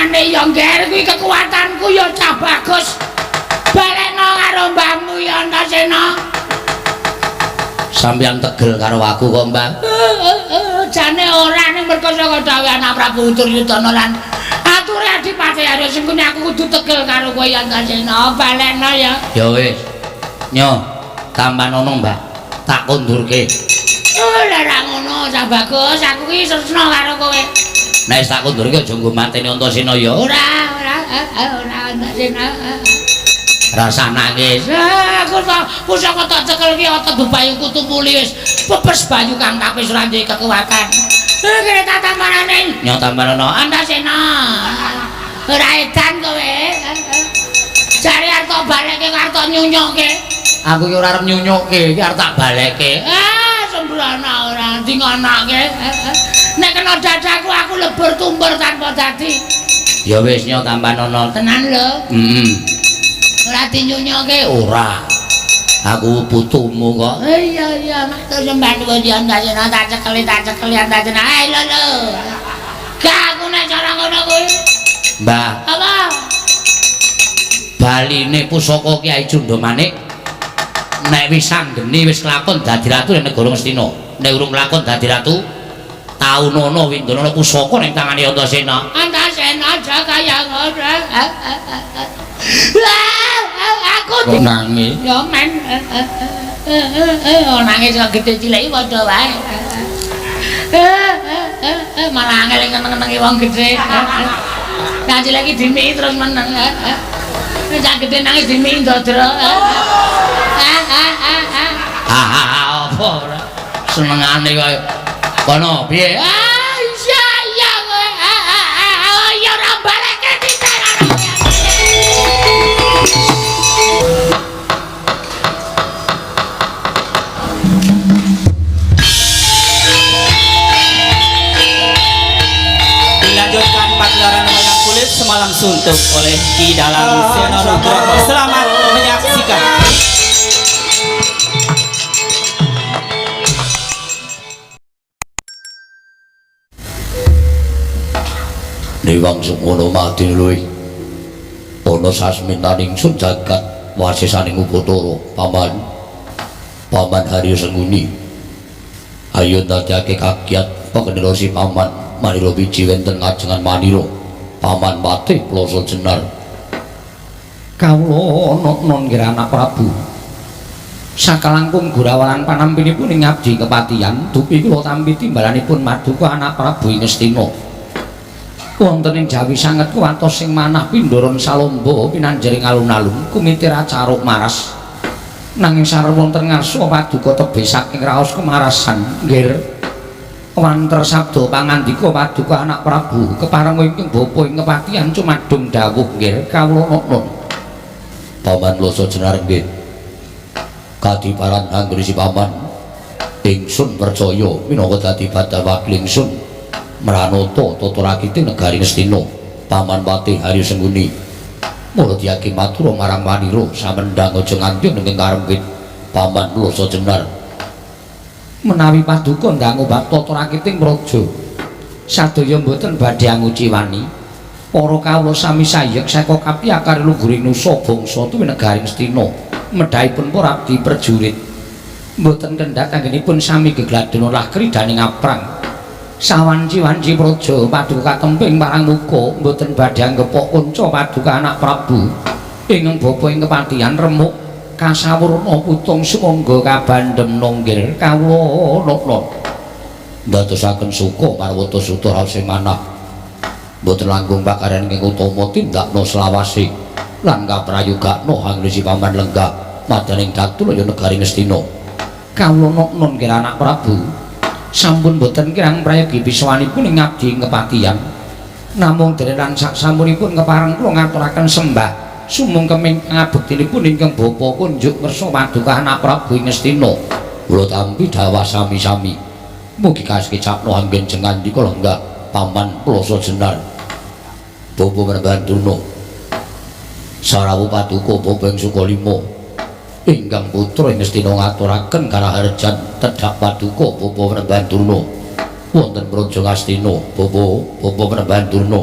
tampanane ya ngger kuwi kekuatanku ya cah bagus. Balekno karo mbahmu ya Antasena. Sampeyan tegel karo aku kok, Mbah. Jane ora ning mergo saka dawuh anak Prabu Duryudana lan ature Adipati Arya Sengkuni aku kudu tegel karo kowe ya Antasena. Balekno ya. Ya wis. Nyo, tampanono, Mbah. Tak kondurke. Oh, lah ra ngono, cah bagus. Aku ki tresno karo kowe. Nek wis tak kondurke aja nggo mateni Antasena ya. Ora, ora, ora Antasena. Rasa nangis. Aku tak pusaka tak cekel ki otot bebayuku tumuli wis pepes banyu kang tapis ora duwe kekuatan. Kene tak tampanane. Nyo tampanono. Antasena. Ora edan kowe. Jare arep tak balekke arep tak nyunyukke. Aku ki ora arep nyunyukke, iki arep tak balekke. Ah, sembrono ora dingonake. Nek kena dadaku aku lebur tumbur tanpa dadi. Ya wis nyo tampanono. Tenan lho. Heeh. Ora dinyunyukke. Ora. Aku putumu kok. Iya iya, matur sembah nuwun ya Antasena, tak cekeli Antasena. Eh lho lho. Gak aku nek cara ngono kuwi. Mbah, Apa? Baline pusaka Kyai Cundamanik nek wis anggeni wis kelakon dadi ratu ning negara Ngastina. Nek urung kelakon dadi ratu, taunono windonono pusaka ning tangane Antasena. Antasena aja kaya ngono. Aku Kok nangis? Ya men. Nangis kok gedhe cilik padha wae. Malah angel ngeneng-ngenengi wong gedhe. Nah cilik iki dimiki terus meneng. Cak gedhe nangis dimiki ndodro. Apa ora? Senengane kaya kono piye? Ah iya iya kowe. Ya ora balekke diterano. Dilanjutkan pagelaran wayang kulit semalam suntuk oleh Ki Dalang Seno Nugroho. Selamat menyaksikan. Dewang semono mati luwih ana sasmitaning sun jagat wasisaning Upacara paman paman Haryo Sengkuni ayo ndadekake kagiat pakenira si paman Manira wiji wonten ngajengan Manira paman Patih Plasa Jenar kawula ana non nggih anak Prabu sakalangkung gurawalan panampinipun ing abdi kepatihan dupi kula tampi timbalanipun maduka anak Prabu ing Ngastina wonten ing Jawi sanget kuwatos sing manah pindharan salomba pinanjering alun-alun kumitir acaruk maras nanging sareng wonten ngarsa paduka tebih saking raos kemarasan nggir wanter sabda pangandika paduka anak Prabu kepareng ingkang bapa ing kepatihan cumadung dawuh nggir kawula nokno paman Plasa Jenar nggih kadiparan anggere si paman ingsun percaya minangka dadi badal wakil ingsun mranata tata rakite negari Ngastina paman Patih Haryo Sengkuni mula diyaki matur marang Wanira samendhang aja nganti ning karempit paman Plasa Jenar menawi paduka ndang obat tata rakiting praja sadaya mboten badhe anguciwani para kawula sami sayek saka kapiyakar lungguring nusa bangsa tuwi negari Ngastina medhahipun para abdi prajurit mboten kendhat anggenipun sami gegladhen olah kridaning aprang sawanci-wanci praja paduka katemping marang muka mboten badhe anggepok kanca paduka anak Prabu ingkang bapa ing kepatihan remuk kasawurna putung sumangga kabandhem nonggir kawula nokno ndadosaken suka marwata suta raos manah mboten langkung pakaryan ingkang utama tindakna selawase lan kaprayogakna angresi paman lenggah madaning datulaya negari Ngastina kawula nokno nggih anak Prabu sampun boten kirang prayogi biswanipun ing abdi kepatihan namung dene lan saksampunipun kepareng kula ngaturaken sembah sumungkeming pangabektinipun ingkang bapa kunjuk ngersa paduka anak Prabu ing Ngastina kula tampi dawah sami-sami mugi kasekecapno anggen jengandika lenggah paman Plasa Jenar bapa Panembahan Durna sarawuh paduka bapa ing Sukalima ingkang putra ing Ngastina ngaturaken karaharjan tedhak paduka bapa Panembahan Durna wonten Praja Ngastina bapa Panembahan Durna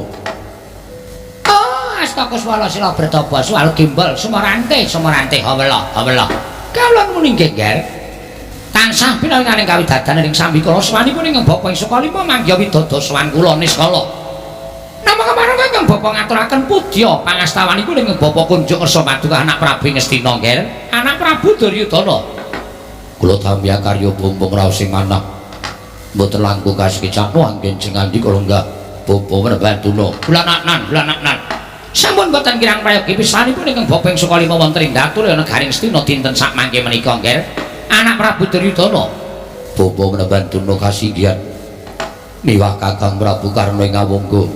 Asta Kuswala Sila Bretaba Suwal Gimbal Sumarante Sumarante hawela hawela. Kawula muni nggih, Nger. Tansah pinanganing kawidadan ing sambikala sowanipun ing Bapak ing Sukalima manggiha widodo sowan kula niskala. Namung kepareng ingkang Bapak ngaturaken pudya pangastawanipun ing Bapak kunjuk ngersa paduka anak Prabu Ngastina, Nger. Anak Prabu Duryudana. Kula tampi karya bumbung raos sing manah. Mboten langkung kasekecakno anggen jengandika lenggah Bapa Merbanduna. Bulanaknan, bulanaknan. Sampun boten kirang prayogi pisanipun ingkang Bapak ing Sukalima wonten ing datur negaring Astina dinten sakmangke menika, Nger. Anak Prabu Duryudana. Bapa Merbanduna kasinggihan. Miwah Kakang Prabu Karna ing Awangga.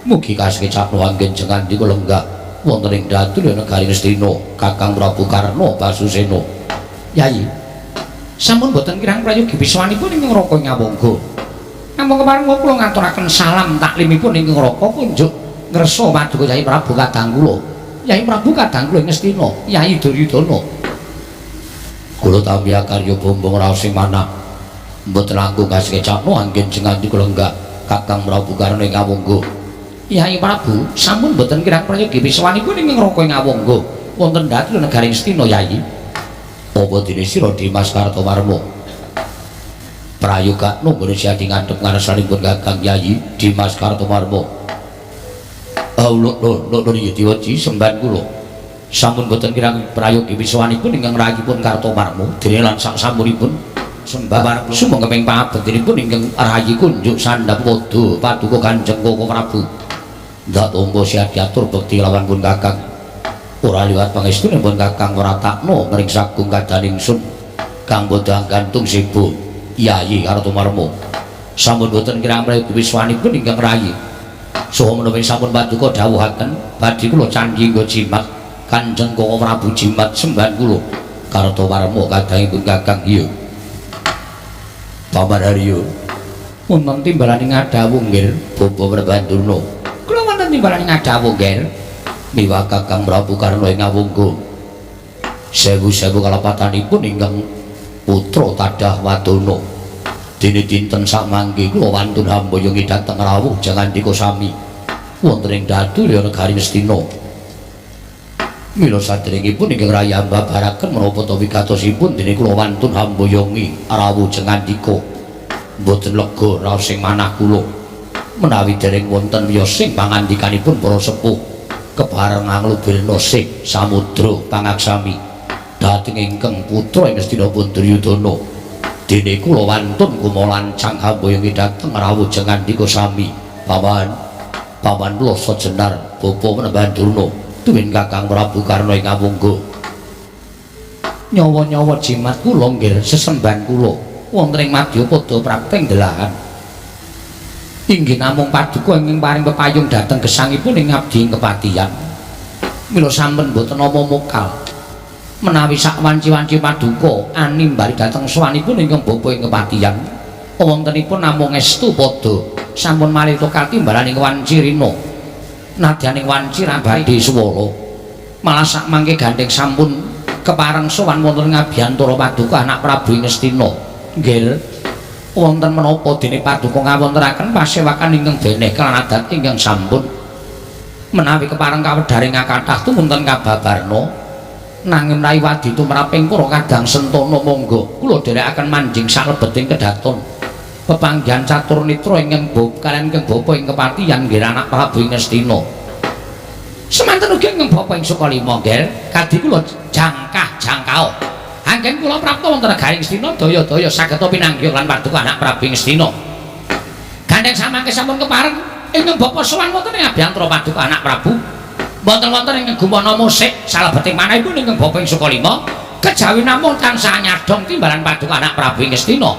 Mugi kasekecakno anggen jengandika lenggah wonten ing datur negaring Astina Kakang Prabu Karna Basusena. Yayi. Sampun boten kirang prayogi pisanipun ingkang Raka ing Awangga. Namung kepareng kula ngaturaken salam taklimipun ingkang Raka kunjuk ngresa paduka Yai Prabu kadang kula. Yai Prabu kadang kula ing Ngastina, Yai Duryudana. Kula tampi karya bumbung raos sing manah. Mboten langkung kasekecakno anggen jengandika lenggah Kakang Prabu Karna ing Awangga. Yai Prabu sampun boten kirang prayogi pisanipun ingkang Raka ing Awangga. Wonten dhateng negaring Astina, Yai. Apa dene sira Dimas Kartomarma? Prayogakno nggone siadi ngadhep ngarsanipun Kakang Yayi Dimas Kartomarma. Lho lho lho diweji semban kula. Sampun boten kirang prayogi wiswanipun ingkang rayipun Kartomarma dene lan sak sampunipun sembah sumangga pangabektinipun ingkang rayi kunjuk sandhap padha paduka Kanjeng Koko Prabu. Ndak tompo siadi atur bekti lawan pun Kakang. Ora liwat pangestune pun Kakang ora takno ngring sagung kadan ingsun kang bodang gantung sibu Yayi Kartomarma. Sampun boten kirang prayogi wiswanipun ingkang rayi. Saha menawi sampun paduka dawuhaken badhe kula candhi nggo jimat Kanjeng Koko Prabu jimat sembahan kula Kartomarma kadangipun Kakang. Iya. Paman Haryo wonten timbalane ngadhawuh nggih Bapa Merbanduna. Kula wonten timbalane ngadhawuh nggih. Miwah Kakang Prabu Karna ing Awangga. Sewu-sewu kalepatanipun ingkang putra tadah wadana. Dene dinten samangke kula wantun hamboyongi dhateng rawuh jangandika sami wonten ing dhatulya negari Ngastina. Mila saderengipun ingkang raya mbabaraken menapa ta wigatosipun dene kula wantun hamboyongi rawuh jangandika. Mboten lega raos sing manah kula menawi dereng wonten wiyosing pangandikanipun para sepuh kepareng anglubirna sing samudra pangaksami dhateng ingkang putra ing Ngastina pun Duryudana. Dene kula wantun kumalancang hamboyongi dhateng rawuh jengandika sami. Paman, paman kula sejenar Bapa Merbanduna tuwin Kakang Prabu Karna ing Awangga. Nyawa-nyawa jimat kula nggih sesembahan kula wonten ing madyapada prapting delahan. Inggih namung paduka ingkang paring pepayung dhateng gesangipun ing abdi ing kepatihan. Mila sampun boten apa mokal. Menawi sak wanci-wanci paduka animbari dhateng sowanipun ingkang bapa ing kepatihan. Wontenipun namung estu padha sampun malih katimbalaning wanci rina. Nadyaning wanci badhe suwala. Malah sak mangke gandheng sampun kepareng sowan wonten ngabiyantara paduka anak Prabu ing Ngastina. Nggih. Wonten menapa dene paduka ngawontenaken pasewakan ingkang deneh kelan adat ingkang sampun menawi kepareng kawedharing kathah tumunten kababarna nanging menawi wadi tumraping para kadang sentana monggo kula dherekaken manjing salebeting kedaton pepanggihan catur nitra ingkang kaliyan ingkang bapa ing kepatihan nggih anak Prabu ing Ngastina. Semanten ugi ingkang bapa ing Sukalima nggih kadhi kula jangkah jangkao. Anggen kula prapta wonten negaring Ngastina daya-daya saged pinanggih lan paduka anak Prabu Ngastina. Gandheng samangke sampun kepareng ingkang bapa sowan wonten ing abiyantara paduka anak Prabu. Wonten-wonten ingkang gumana musik salebeting manahipun ingkang bapa ing Sukalima kejawi namung tansah nyadhong timbalan paduka anak Prabu Ngastina.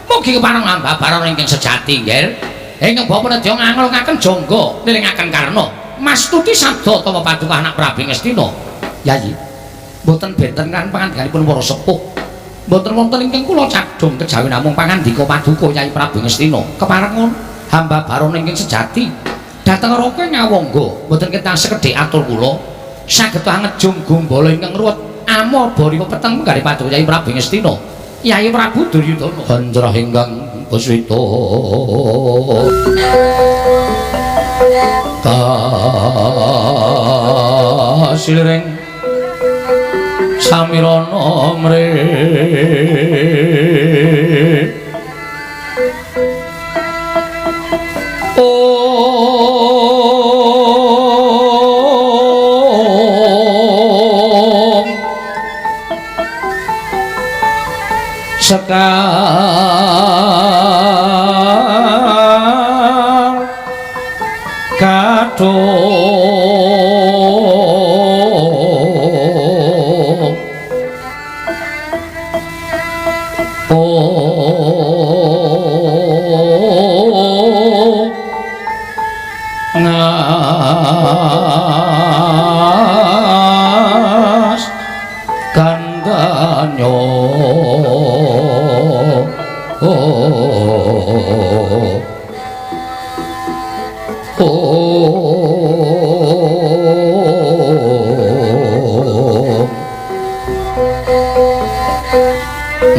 Mugi kepareng nambabaran ingkang sejati nggih. Ingkang bapa nedya nganglungaken jangga nilingaken karna mastuti sabda utawa paduka anak Prabu Ngastina. Yayi mboten benten kan pangandikanipun para sepuh. Mboten wonten ingkang kula cadhong kejawi namung pangandika paduka Yai Prabu Ngastina. Kepareng hamba baron ingkang sejati dhateng Raka ing Awangga mboten ketang sekedhik atur kula saged angejung gombala ingkang ruwet amo bariwa peteng menggari paduka Yai Prabu Ngastina. Yai Prabu Duryudana. Hanjrah ingkang kuswita. Kasiliring samirana mrih Om Sekar kadung ngas gandanyo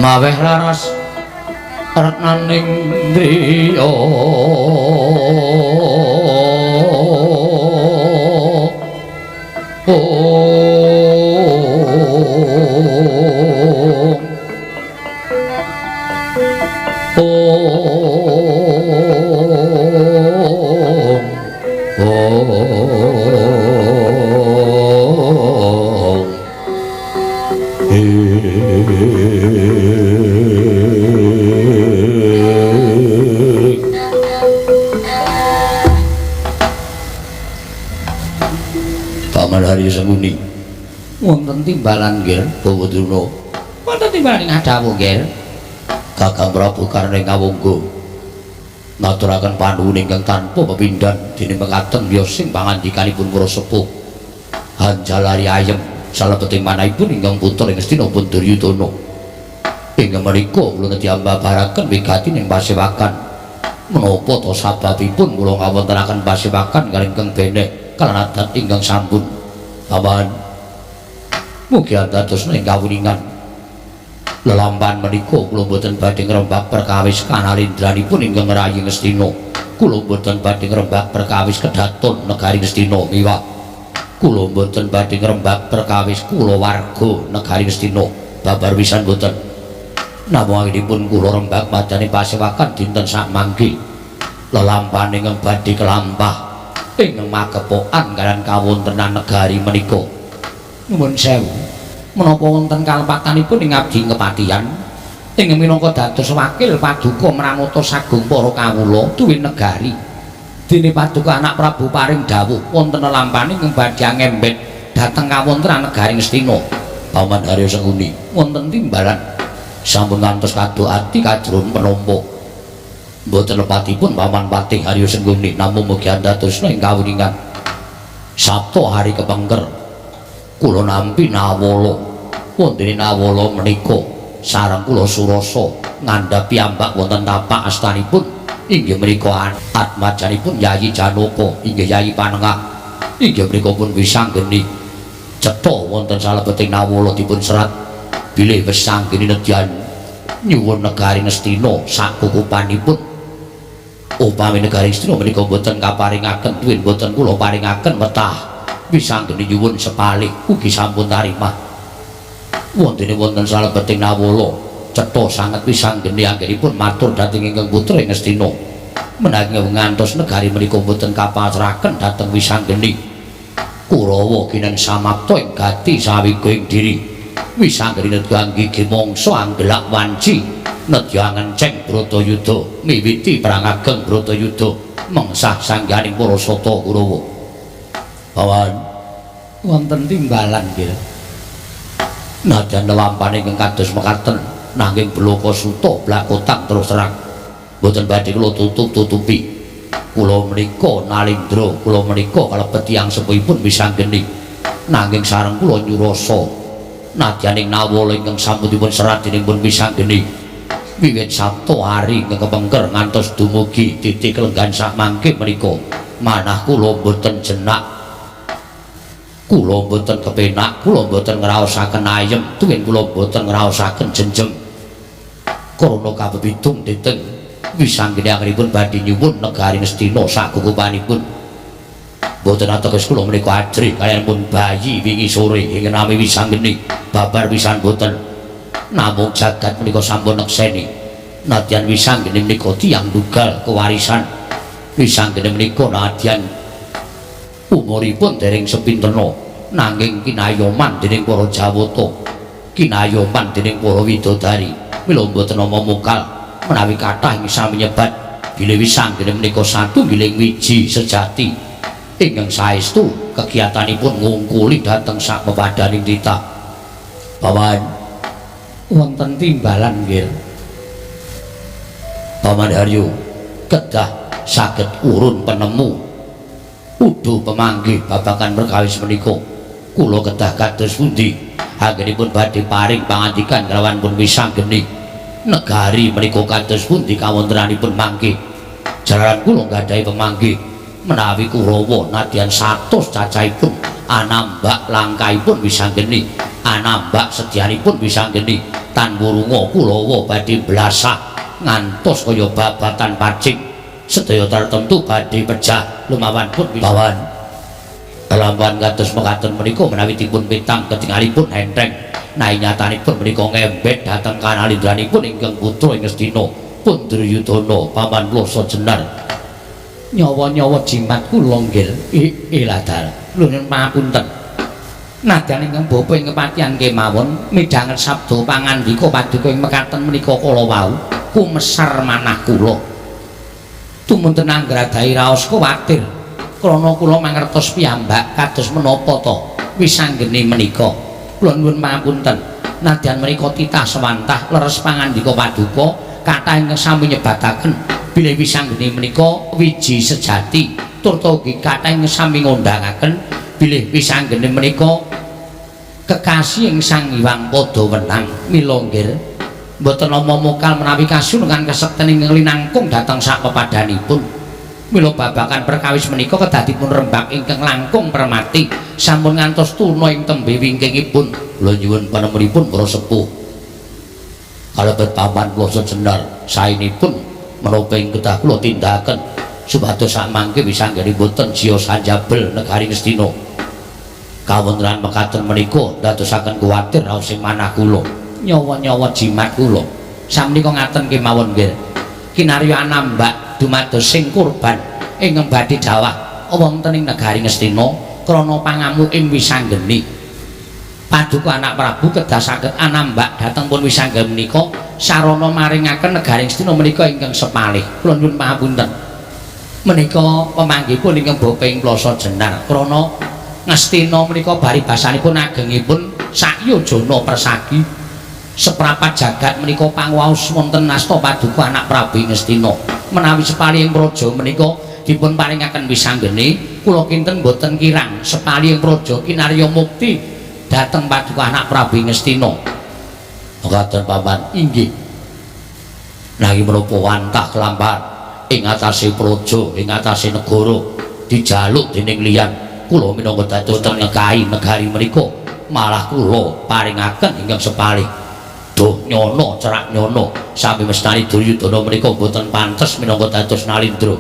maweh laras retnaning driya. Paman Haryo Sengkuni wonten timbalan nggih Bawa Durna. Wonten timbalan ing adawu nggih. Kakang Prabu Karna Kawangga ngaturaken panuwun ingkang tanpa pepindhan dene mekaten wiyosing pangandikanipun para sepuh. Hanjalari ayem salebeting manahipun ingkang putra ing Ngastina pun Duryudana. Ingkang menika kula nedhi ambabaraken wigati ing pasewakan. Menapa ta sababipun kula ngawontenaken pasewakan kalih ingkang benek kaliyan adat ingkang sampun. Paman mugi andadosna ing kawuningan. Lelampahan menika kula boten badhe ngrembak perkawis kanalindranipun ingkang ngrayi Ngastina. Kula boten badhe ngrembak perkawis kedaton negari Ngastina miwah. Kula boten badhe ngrembak perkawis kulawarga negari Ngastina. Babar pisan boten. Namung anggenipun kula rembak madane pasewakan dinten sakmangke. Lelampahan ingkang badhe kelampah ing magepokan kaliyan kawontenan negari menika. Nuwun sewu. Menapa wonten kalepatanipun ing abdi kepatihan ing minangka dados wakil paduka mranata sagung para kawula tuwin negari. Dene paduka anak Prabu paring dawuh wonten lelampahan ingkang badhe ngembet dhateng kawontenan negari Ngastina. Paman Haryo Sengkuni wonten timbalan sampun ngantos kaduk ati kajroning penampa. Mboten lepatipun Paman Patih Haryo Sengkuni namung mugi andadosna ing kawuningan. Sabta hari kepengker kula nampi nawala. Wontene nawala menika sareng kula surasa ngandhap piyambak wonten tapak astanipun inggih menika atmajanipun Yayi Janaka inggih Yayi Panengah. Inggih menika pun wisanggeni cetha wonten salebeting nawala dipun serat bilih wisanggeni nedyan nyuwun negari Ngastina sakukupanipun. Upami negari Ngastina menika boten kaparingaken tuwin boten kula paringaken wetah wisanggeni nyuwun sepalih ugi sampun tarimah. Wontene wonten salebeting nawala cetha sanget wisanggeni anggenipun matur dhateng ingkang putra ing Ngastina. Menawi ngantos negari menika boten kapasrahaken dhateng wisanggeni Kurawa kinen samapta ing gati sawiga ing diri. Wisanggeni nedya anggigi mangsa anggelak wanci nedya ngenceng Bratayuda miwiti perang ageng Bratayuda mengsah sangganing para sata Kurawa. Pawan wonten timbalan nggih. Nadyan lelampahan ingkang kados mekaten nanging blaka suta blakotang terus terang boten badhe kula tutup-tutupi. Kula menika nalindra, kula menika kalebet tiyang sepuhipun wisanggeni. Nanging sareng kula nyurasa nadyan ing nawala ingkang sampun dipun serat dening pun wisanggeni wiwit Sabta hari ingkang kepengker ngantos dumugi titik lenggan sakmangke menika manah kula boten jenak, kula boten kepenak, kula boten ngraosaken ayem tuwin kula boten ngraosaken jenjem. Krana kabebitung dhateng wisanggeni anggenipun badhe nyuwun negari Ngastina sakukupanipun. Mboten ateges kula menika ajrih kaliyan pun bayi wingi sore ingkang nami Wisanggeni babar pisan boten. Namung jagat menika sampun nekseni. Nadyan Wisanggeni menika tiyang dugal kewarisan. Wisanggeni menika nadyan umuripun dereng sepintena nanging kinayoman dening para Jawata, kinayoman dening para widodari. Mila mboten nama mokal menawi kathah ing sami nyebat bilih Wisanggeni menika satunggiling wiji sejati ingkang saestu kegiatanipun ngungkuli dhateng sak pepadaning titah. Paman wonten timbalan nggih. Paman Haryo kedah saged urun penemu udu pemanggih babagan perkawis menika. Kula kedah kados pundi anggenipun badhe paring pangandikan kalawan pun Wisanggeni negari menika kados pundi kawontenanipun mangke. Jalaran kula nggadahi pemanggih menawi Kurawa nadyan 100 cacahipun anambak langkahipun Wisanggeni, anambak sedyanipun Wisanggeni, tan wurunga Kurawa badhe blasah ngantos kaya babatan pacing sedaya tartemtu badhe pejah lumawan pun pawan. Kelampahan kados mekaten menika menawi dipun pitang ketingalipun enteng nanging nyatanipun menika ngembet dhateng kanalindranipun ingkang putra ing Ngastina pun Duryudana paman Plasa Jenar. Nyawa-nyawa jimat kula nggih iladal. Lho nyuwun pangapunten. Nadyan ingkang bapa ing kepatihan kemawon midhanget sabda pangandika paduka ing mekaten menika kala wau kumesar manah kula. Tumunten anggradahi raos kuwatir krana kula mangertos piyambak kados menapa to Wisanggeni menika. Kula nyuwun pangapunten. Nadyan menika titah sewantah leres pangandika paduka kathah ingkang sami nyebataken bilih Wisanggeni menika wiji sejati turta ugi kathah ingkang sami ngondhangaken bilih Wisanggeni menika kekasih ing Sang Hyang Padawenang. Mila nggih mboten nama mokal menawi kasunungan kasekten ingkang linangkung dhateng sak pepadhanipun. Mila babagan perkawis menika kedah dipun rembag ingkang langkung permati sampun ngantos tuna ing tembe wingkingipun. Kula nyuwun panemunipun para sepuh kalebet paman Plasa Jenar saenipun menapa ing kedah kula tindakaken supados samangke Wisanggeni boten jiya sanjabel negari Ngastina. Kawontenan mekaten menika ndadosaken kuwatir raos ing manah kula. Nyawa-nyawa jimat kula samenika ngaten kemawon nggih. Kinarya anambak dumados sing kurban ingkang badhe dawah wonten ing negari Ngastina krana pangamuking Wisanggeni. Paduka anak Prabu kedah saged anambak dhateng pun Wisanggeni menika sarana maringaken negari Ngastina menika ingkang sepalih. Kula nyuwun pangapunten. Menika pemanggihipun ingkang bapa ing Plasa Jenar krana Ngastina menika paribasanipun agengipun sakyojana persagi seprapat jagat menika panguwaos wonten asta paduka anak Prabu Ngastina. Menawi sepalih ing praja menika dipun paringaken Wisanggeni, kula kinten boten kirang sepalih ing praja kinarya mukti dhateng paduka anak Prabu Ngastina. Mekaten paman. Inggih. Nanging menapa wantah kelampahan ing atase praja, ing atase negara dijaluk dening liyan, kula minangka dados ngekai negari menika malah kula paringaken ingkang sepalih. Duh nyono cerak nyono sami mestani Duryudana menika mboten pantes minangka dados nalindra.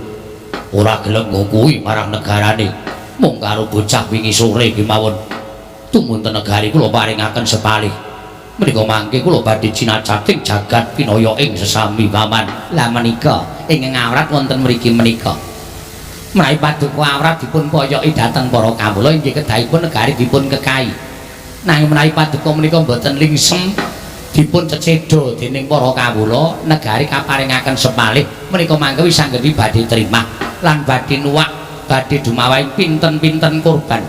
Ora gelem ngungkuhi marang negarane mung karo bocah wingi sore kemawon. Tumunten negari kula paringaken sepalih. Menika mangke kula badhe cinacating jagat pinaya ing sesami paman. Lah menika ingkang awrat wonten mriki menika. Menawi paduka awrat dipun poyoki dhateng para kawula inggih kedahipun negari dipun kekahi. Nanging menawi paduka menika mboten lingsem dipun cecedha dening para kawula, negari kaparingaken sepalih menika mangke Wisanggeni badhe trimah lan badhe nuwak badhe dumawahi pinten-pinten kurban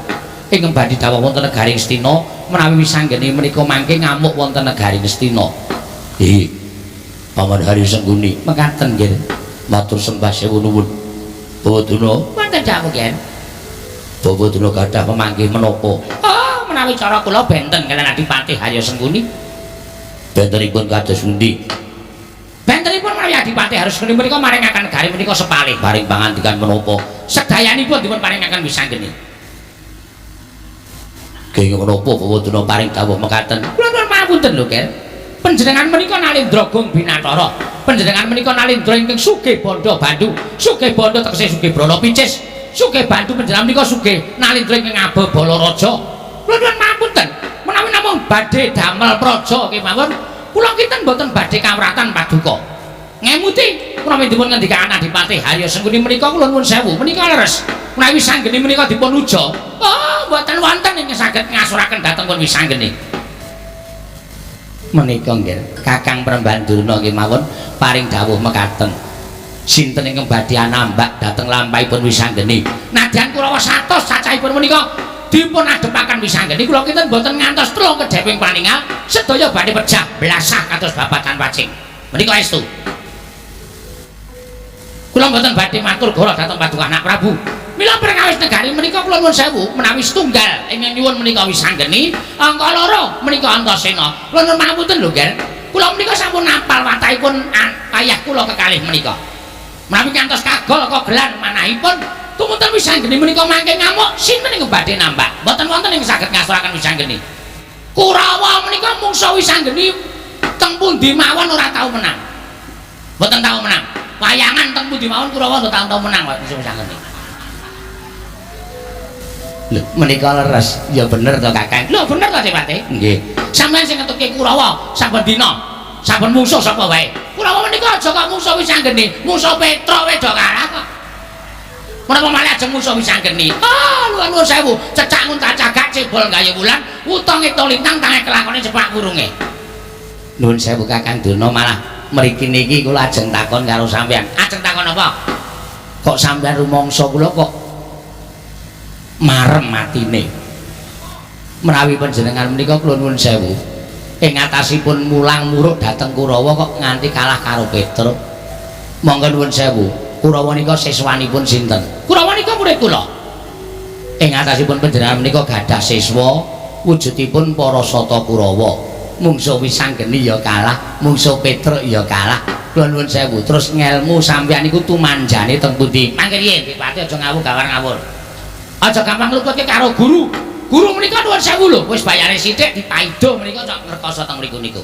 ingkang badhe dawuh wonten negari Ngastina menawi Wisanggeni menika mangke ngamuk wonten negari Ngastina. Nggih. Paman Haryo Sengguni mekaten nggih. Matur sembah sewu nuwun. Bawaduna wonten dawuh nggih. Bawaduna gadah pemanggih menapa? Oh, menawi cara kula benten kaliyan Adipati Haryo Sengguni. Bentenipun kados pundi? Bentenipun menawi Adipati Haryo Sengguni menika maringaken negari menika sepalih. Paring pangandikan menapa? Sedayanipun dipun paringaken Wisanggeni. Kenging menapa Bawaduna paring dawuh mekaten? Kula nuwun pangapunten lho, Ker. Panjenengan menika Nalindra Gung Binatara. Panjenengan menika Nalindra ingkang sugih bandha bandu, sugih bandha tegese sugih brana picis, Sugih bantu panjenengan menika sugih nalindra ing ngaba Balaraja. Kula nuwun pangapunten, menawi namung badhe damel praja kemawon, kula kinten mboten badhe kawratan paduka. Ngemuti menawi dipun ngendikaken Adipati Harya Sengkuni menika kula nuwun sewu, menika leres. Menawi Wisanggeni menika dipun uja, oh mboten wonten ingkang saged ngasuraken dhateng pun Wisanggeni. Menika nggih Kakang Prembandurna kemawon paring dawuh mekaten. Sinten ingkang badhe anambak dhateng lampahipun Wisanggeni? Nadyan Kurawa 100 cacahipun menika dipun adepaken Wisanggeni, kula kinten mboten ngantos telung kedheping paningal, sedaya badhe pejah blasah kados babatan pacing. Menika estu. Kula mboten badhe matur goro dhateng Paduka Anak Prabu. Mila perkawis negari menika kula nuwun sewu menawi setunggal ingkang nyuwun menika Wisanggeni, angka loro menika Antasena. Kula nuwun pangapunten lho, Ger. Kula menika sampun apal watahipun ayah kula kekalih menika. Menawi ngantos kagol kogelan manahipun tumunten Wisanggeni menika mangke ngamuk, sinten ingkang badhe nambah? Mboten wonten ingkang saged ngasuraken Wisanggeni. Kurawa menika mungsuh Wisanggeni teng pundi mawon ora tau menang. Mboten tau menang. Wayangan teng pundi mawon Kurawa mboten tau menang kok musuh Wisanggeni. Lho, menika leres. Ya bener to, Kakang? Lho, bener to, Dipati? Nggih. Sampeyan sing ngetuke Kurawa saben dina, saben mungsuh sapa wae. Kurawa menika aja kok mungsuh Wisanggeni, mungsuh Petruk wis do kalah kok. Menapa malih ajeng mungsuh Wisanggeni? Ah, nuwun sewu, cecak nguntal cagak cebol gawe wulan, utang itu lintang tange kelakone cepak wurunge. Nuwun sewu Kakang Durna, malah mriki niki kula ajeng takon karo sampeyan. Ajeng takon apa? Kok sampeyan rumangsa kula kok marem atine? Menawi panjenengan menika kula nuwun sewu, ing atasipun mulang muruk dhateng Kurawa kok nganti kalah karo Petruk. Monggo nuwun sewu, Kurawa nika siswanipun sinten? Kurawa nika murid kula. Ing atasipun panjenengan menika gadah siswa wujudipun para Sata Kurawa. Mungsuh Wisanggeni ya kalah, mungsuh Petruk ya kalah. Kula nuwun sewu, terus ngelmu sampeyan niku tumanjane teng pundi? Mangke riyen, Dipati aja ngawur gawar ngawur. Aja gampang luputke karo guru. Guru menika nuwun sewu lho, wis bayare sithik dipaido menika cok ngrekoso teng mriku niku.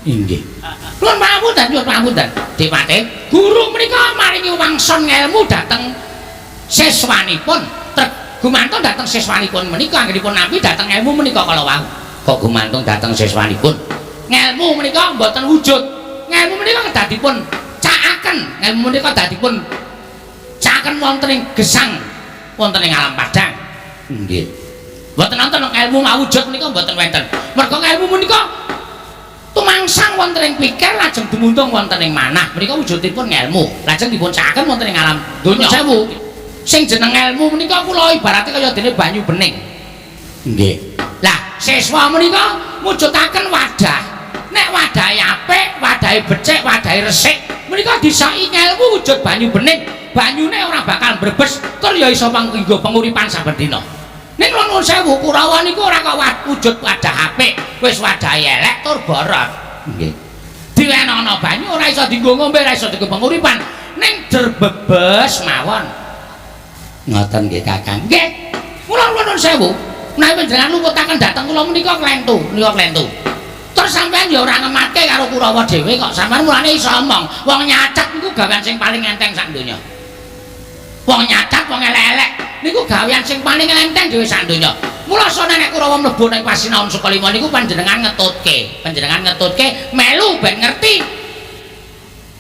Inggih. Nuwun pangapunten, nyuwun pangapunten. Dipati, guru menika maringi wangson ngelmu dhateng siswanipun. Trek gumantung dhateng siswanipun menika anggenipun nampi dhateng ilmu menika kala wau. Kok gumantung dhateng siswanipun? Ngelmu menika mboten wujud. Ngelmu menika kedadipun cakaken, ngelmu menika dadipun cakaken wonten ing gesang, wonten ing alam padang. Nggih. Mboten wonten ilmu mawujud menika mboten wonten. Merga ngelmu menika tumangsang wonten ing pikir lajeng dumunung wonten ing manah. Menika wujudipun ngelmu. Lajeng dipun cakaken wonten ing alam donya. Sewu. Sing jeneng ilmu menika kula ibarate kaya dene banyu bening. Nggih. Lah, siswa menika mujudaken wadah. Nek wadahe apik, wadahe becik, wadahe resik, menika disaki ngelmu wujud banyu bening. Banyune ora bakal mbrebes, tur ya iso kanggo penguripan saben dina. Ning nuwun sewu, Kurawa niku ora kok wujud wadah apik, wis wadahe elek tur borot. Nggih. Diwenono banyu ora iso dienggo ngombe, ora iso dienggo penguripan, ning drebebes mawon. Ngoten nggih, Kakang. Nggih. Kula nuwun sewu, menawi panjenengan luputaken dhateng kula menika klentu, menika klentu. Terus sampean ya ora ngematke karo Kurawa dhewe kok. Sampean mulane iso omong, wong nyacat niku gawean sing paling enteng sak donya. Wong nyacat, wong elek-elek niku gawean sing paling enteng dhewe sak donya. Mula sone nek Kurawa mlebu ning Pasinaon Sukalima niku panjenengan ngetutke, panjenengan ngetutke melu ben ngerti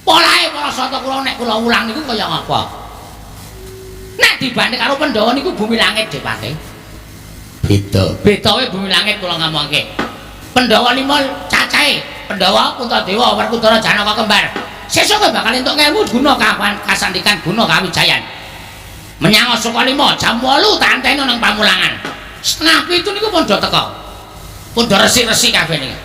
polahe para Sata Kurawa nek kula ulang niku kaya ngapa. Nek dibanding karo Pandhawa niku bumi langit Depate. Beda. Bedawe bumi langit kula ngomongke. Pandhawa lima cacahe, Pandhawa, Puntadewa, Werkudara, Janaka kembar. Sesuk kowe bakal entuk ngelmu guna kawan kasandikan guna kawijayan. Menyang Sukalima jam 8 tak anteni nang Pamulangan. 6:30 niku pun do teka. Pun do resik-resik kabeh niki.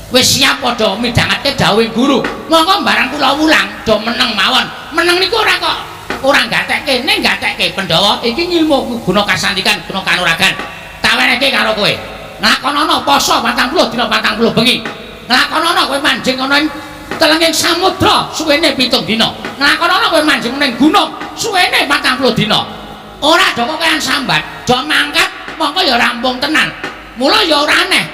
Wis siap padha midhangetke dawuhe guru. Monggo barang kula wulang do meneng mawon. Meneng niku ora kok ora gatekke, ning gatekke Pandhawa iki ngilmu guna kasandikan, guna kanuragan. Tak wenehke karo kowe. Nglakonono poso 40 dina 40 bengi. Nglakonono kowe manjing ana ing telenging samudra suwene 7 dina. Nglakonono kowe manjing ning gunung suwene 40 dina. Ora do kokean sambat, do mangkat mongko ya rampung tenan. Mula ya ora aneh.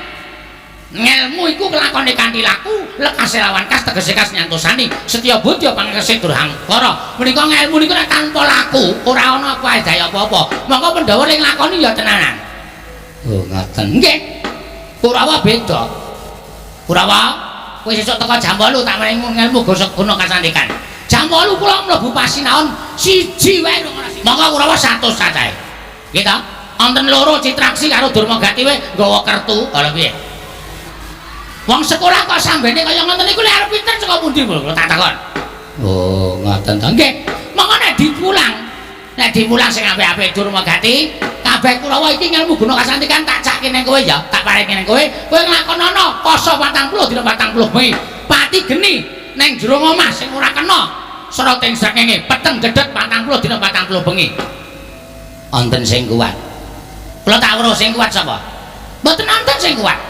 Ngelmu iku kelakone kanthi laku, lekase lawan kas tegese kas nyantosani, setya budya pangekese durhangkara. Menika ngelmu niku nek tanpa laku ora ana faedah apa-apa. Monggo Pandhawa ning nglakoni ya tenanan. Oh, ngaten. Nggih. Kurawa beda. Kurawa kowe sesuk teko jam 8 tak maring ngelmu gosok guna kasantikan. Jam 8 kula mlebu pasinaon siji wae ora. Monggo Kurawa 100 cacahe. Nggih ta? Wonten loro Citraksi karo Durmagati wae nggawa kertu, lha piye? Wong sekolah kok sambene kaya ngoten niku lek arep pinter saka pundi kula tak takon. Oh, ngoten ta. Nggih. Monggo nek dipulang sing apik-apik Durmagati, kabeh Kurawa iki ngelmu guna kasantikan tak cake ning kowe ya, tak paringi ning kowe. Kowe nglakonono poso 40 dina 40 bengi. Pati geni ning jero omah sing ora kena soroting srengenge, peteng dedhet 40 dina 40 bengi. Wonten sing kuat. Kula tak weruh sing kuat sapa? Mboten wonten sing kuat.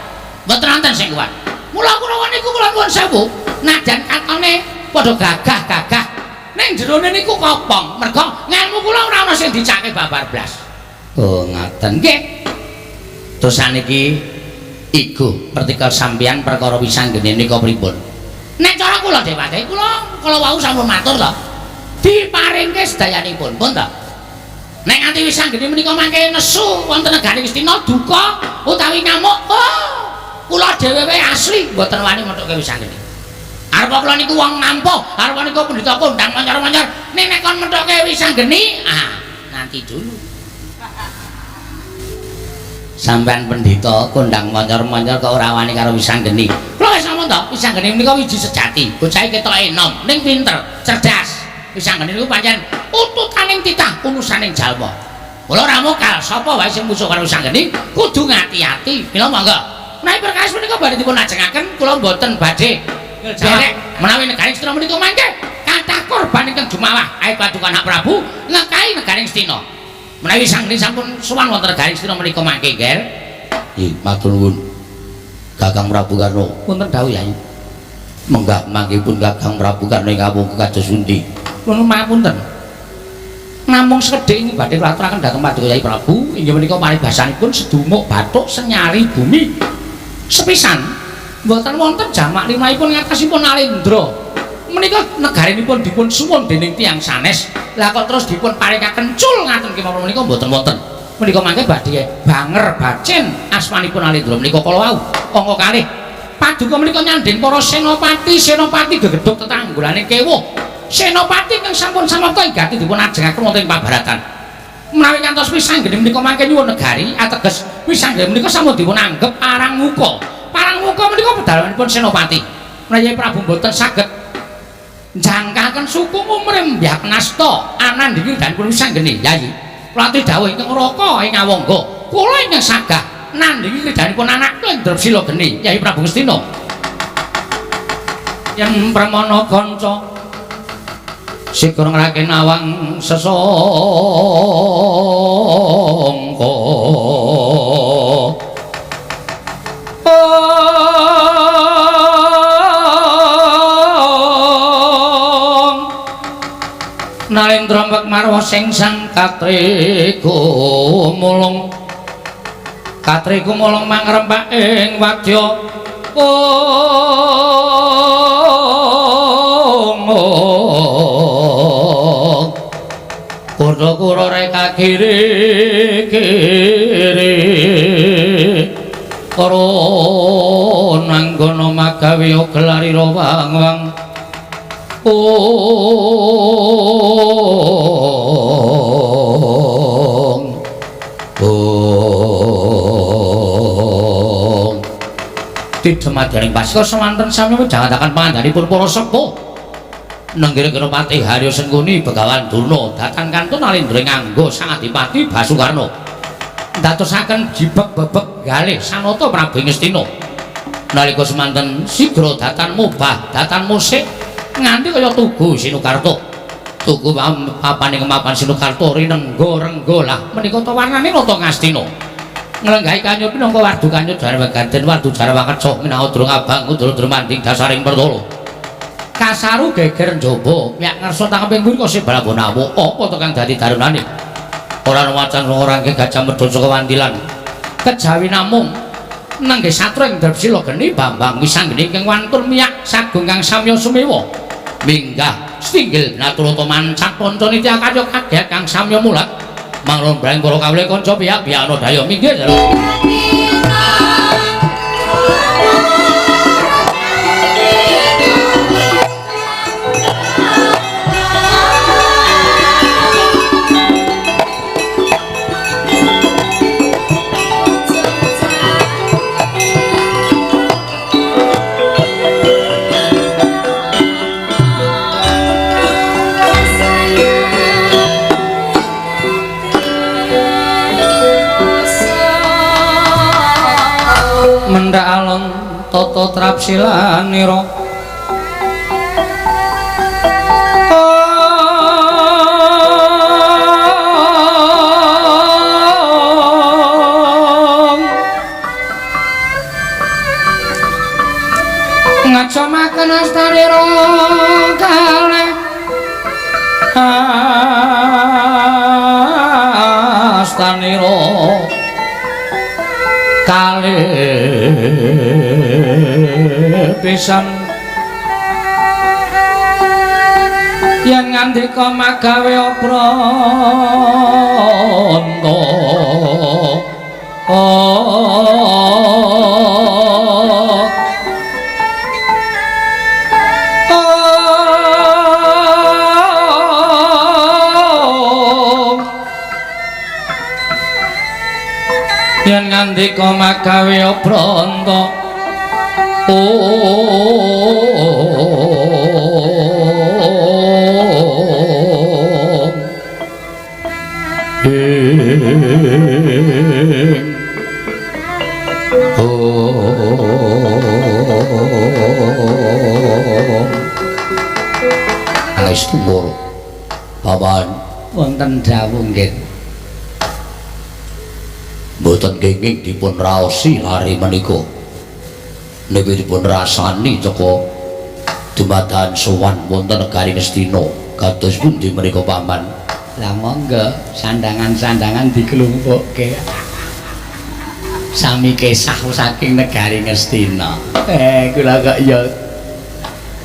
Mboten wonten sing kuat. Mula Kurawa niku kula nuwun sewu, najan katone padha gagah-gagah ning jerone niku kopong. Mergo ngelmu kula ora ana sing dicake babar blas. Oh, ngaten. Nggih. Terus saniki iku pertikal sampeyan perkara wisanggeni nika pripun? Nek cara kula Dewate, kula kala wau sampun matur to. Diparingke sedayanipun, pun to. Nek nganti wisanggeni menika mangke nesu wonten negari Ngastina duka utawi ngamuk, oh, kula dhewe wae asli mboten wani methuke wisanggeni. Arep kula niku wong ngampuh, arep niku pendhita kondang monyor-monyor, nek nek kon methuke wisanggeni, ah, nanti dulu. Sampeyan pendhita kondang monyor-monyor kok ora wani karo wisanggeni. Kula wis ngomong to, wisanggeni menika wiji sejati. Bocahe ketoke enom, ning pinter, cerdas. Wisanggeni niku pancen ututaning titah unusaning jalma. Kula ora mokal, sapa wae sing musuh karo wisanggeni kudu ngati-ati. Mila monggo. Menawi perkawis menika badhe dipun ajengaken, kula mboten badhe nderek menawi negari Ngastina menika mangke kathah korban ingkang jumawah ae paduka Anak Prabu ngekahi negari Ngastina. Menawi sanggeni sampun sowan wonten negari Ngastina menika mangke, Ger. Nggih, matur nuwun. Kakang Prabu Karna, wonten dawuh Yayi. Menggah mangkipun Kakang Prabu Karna ing kampung kados pundi? Kula mapunten. Namung sekedhik ing badhe kula aturaken dhateng paduka Yayi Prabu, inggih menika paribasanipun sedumuk bathuk senyari bumi. Sepisan mboten wonten jamak limahipun ngatasipun Alendra. Menika negarinipun dipun suwun dening tiyang sanes. Lah kok terus dipun paringaken cul ngaten kemawon menika mboten wonten. Menika mangke badhe banger bacin asmanipun Alendra menika kala wau angka kalih. Paduka menika nyandhing para senopati, senopati gegedhug tetanggulane kewuh. Senopati ingkang sampun samapta ingati dipun ajengaken wonten ing pabaratan. Menawi ngantos wisanggeni menika mangke nyuwun negari ateges wisanggeni menika sampun dipun anggep parang muka. Parang muka menika pedalamanipun senopati. Menawi Prabu mboten saged njangkaken suku ngumrembyak nasta anandhingi danipun wisanggeni Yayi. Kula aturi dawuh ingkang Raka ing Awangga. Kula ingkang sagah nandhingi kridanipun anak kula ing Drepsila geni Yayi Prabu Ngastina. Yen pramana kanca sigra ngrake nawang sesangka. Nalendra Mbak Marwa sing sang katriku mulung, katriku mulung mangrempak ing wadya. Kura-kura reka kiri kiri karo nanggono magawe gelari wang-wang. Ong ong tidemadaning pasca semanten sami wejangataken pangandhanipun para sepuh nenggir Senopati Haryo Sengkuni Begawan Durna datan kantun Alendra nganggo Sang Adipati Basukarna ndadosaken jibeg bebeg galih sanata Prabu Ngastina. Nalika semanten sigra datan mubah datan musik nganti kaya tugu Sinukarta. Tugu papane kemapan Sinukarta rinengga rengga lah menika ta warnane nata Ngastina. Nglenggahi kanyut minangka wardu kanyut jarwa garden wardu jarwa kecoh minawa durung abang udura manding dasaring pertala. Kasaru geger njaba piyak ngersa tangkeping mburi kose balabonawa apa to kang dadi darunane. Ora ana wacan ora angke gajah medhun saka wandilan. Kejawi namung Nenggih satra ing Drepsila geni Bambang Wisanggeni ingkang wantun miyak sagung kang samya sumewa. Minggah stinggil naturata mancak panca nitya karya kaget kang samya mulat. Mangrombrang para kawula kanca piyak-piyak ana daya minggir dalu. Mendhak alon tata trapsilanira ngacamaken astarira kalih astanira kalih pisan yen ngandika magawe obranta yen ngandika magawe obranta Angestunggur paman wonten dawuh nggih. Mboten kenging dipun raosi lare menika. Niki dipun rasani teka dumadakan sowan wonten negari Ngastina. Kados pundi menika paman? Lah monggo sandangan-sandangan diklumpukke. Sami kesah saking negari Ngastina. Kula kok ya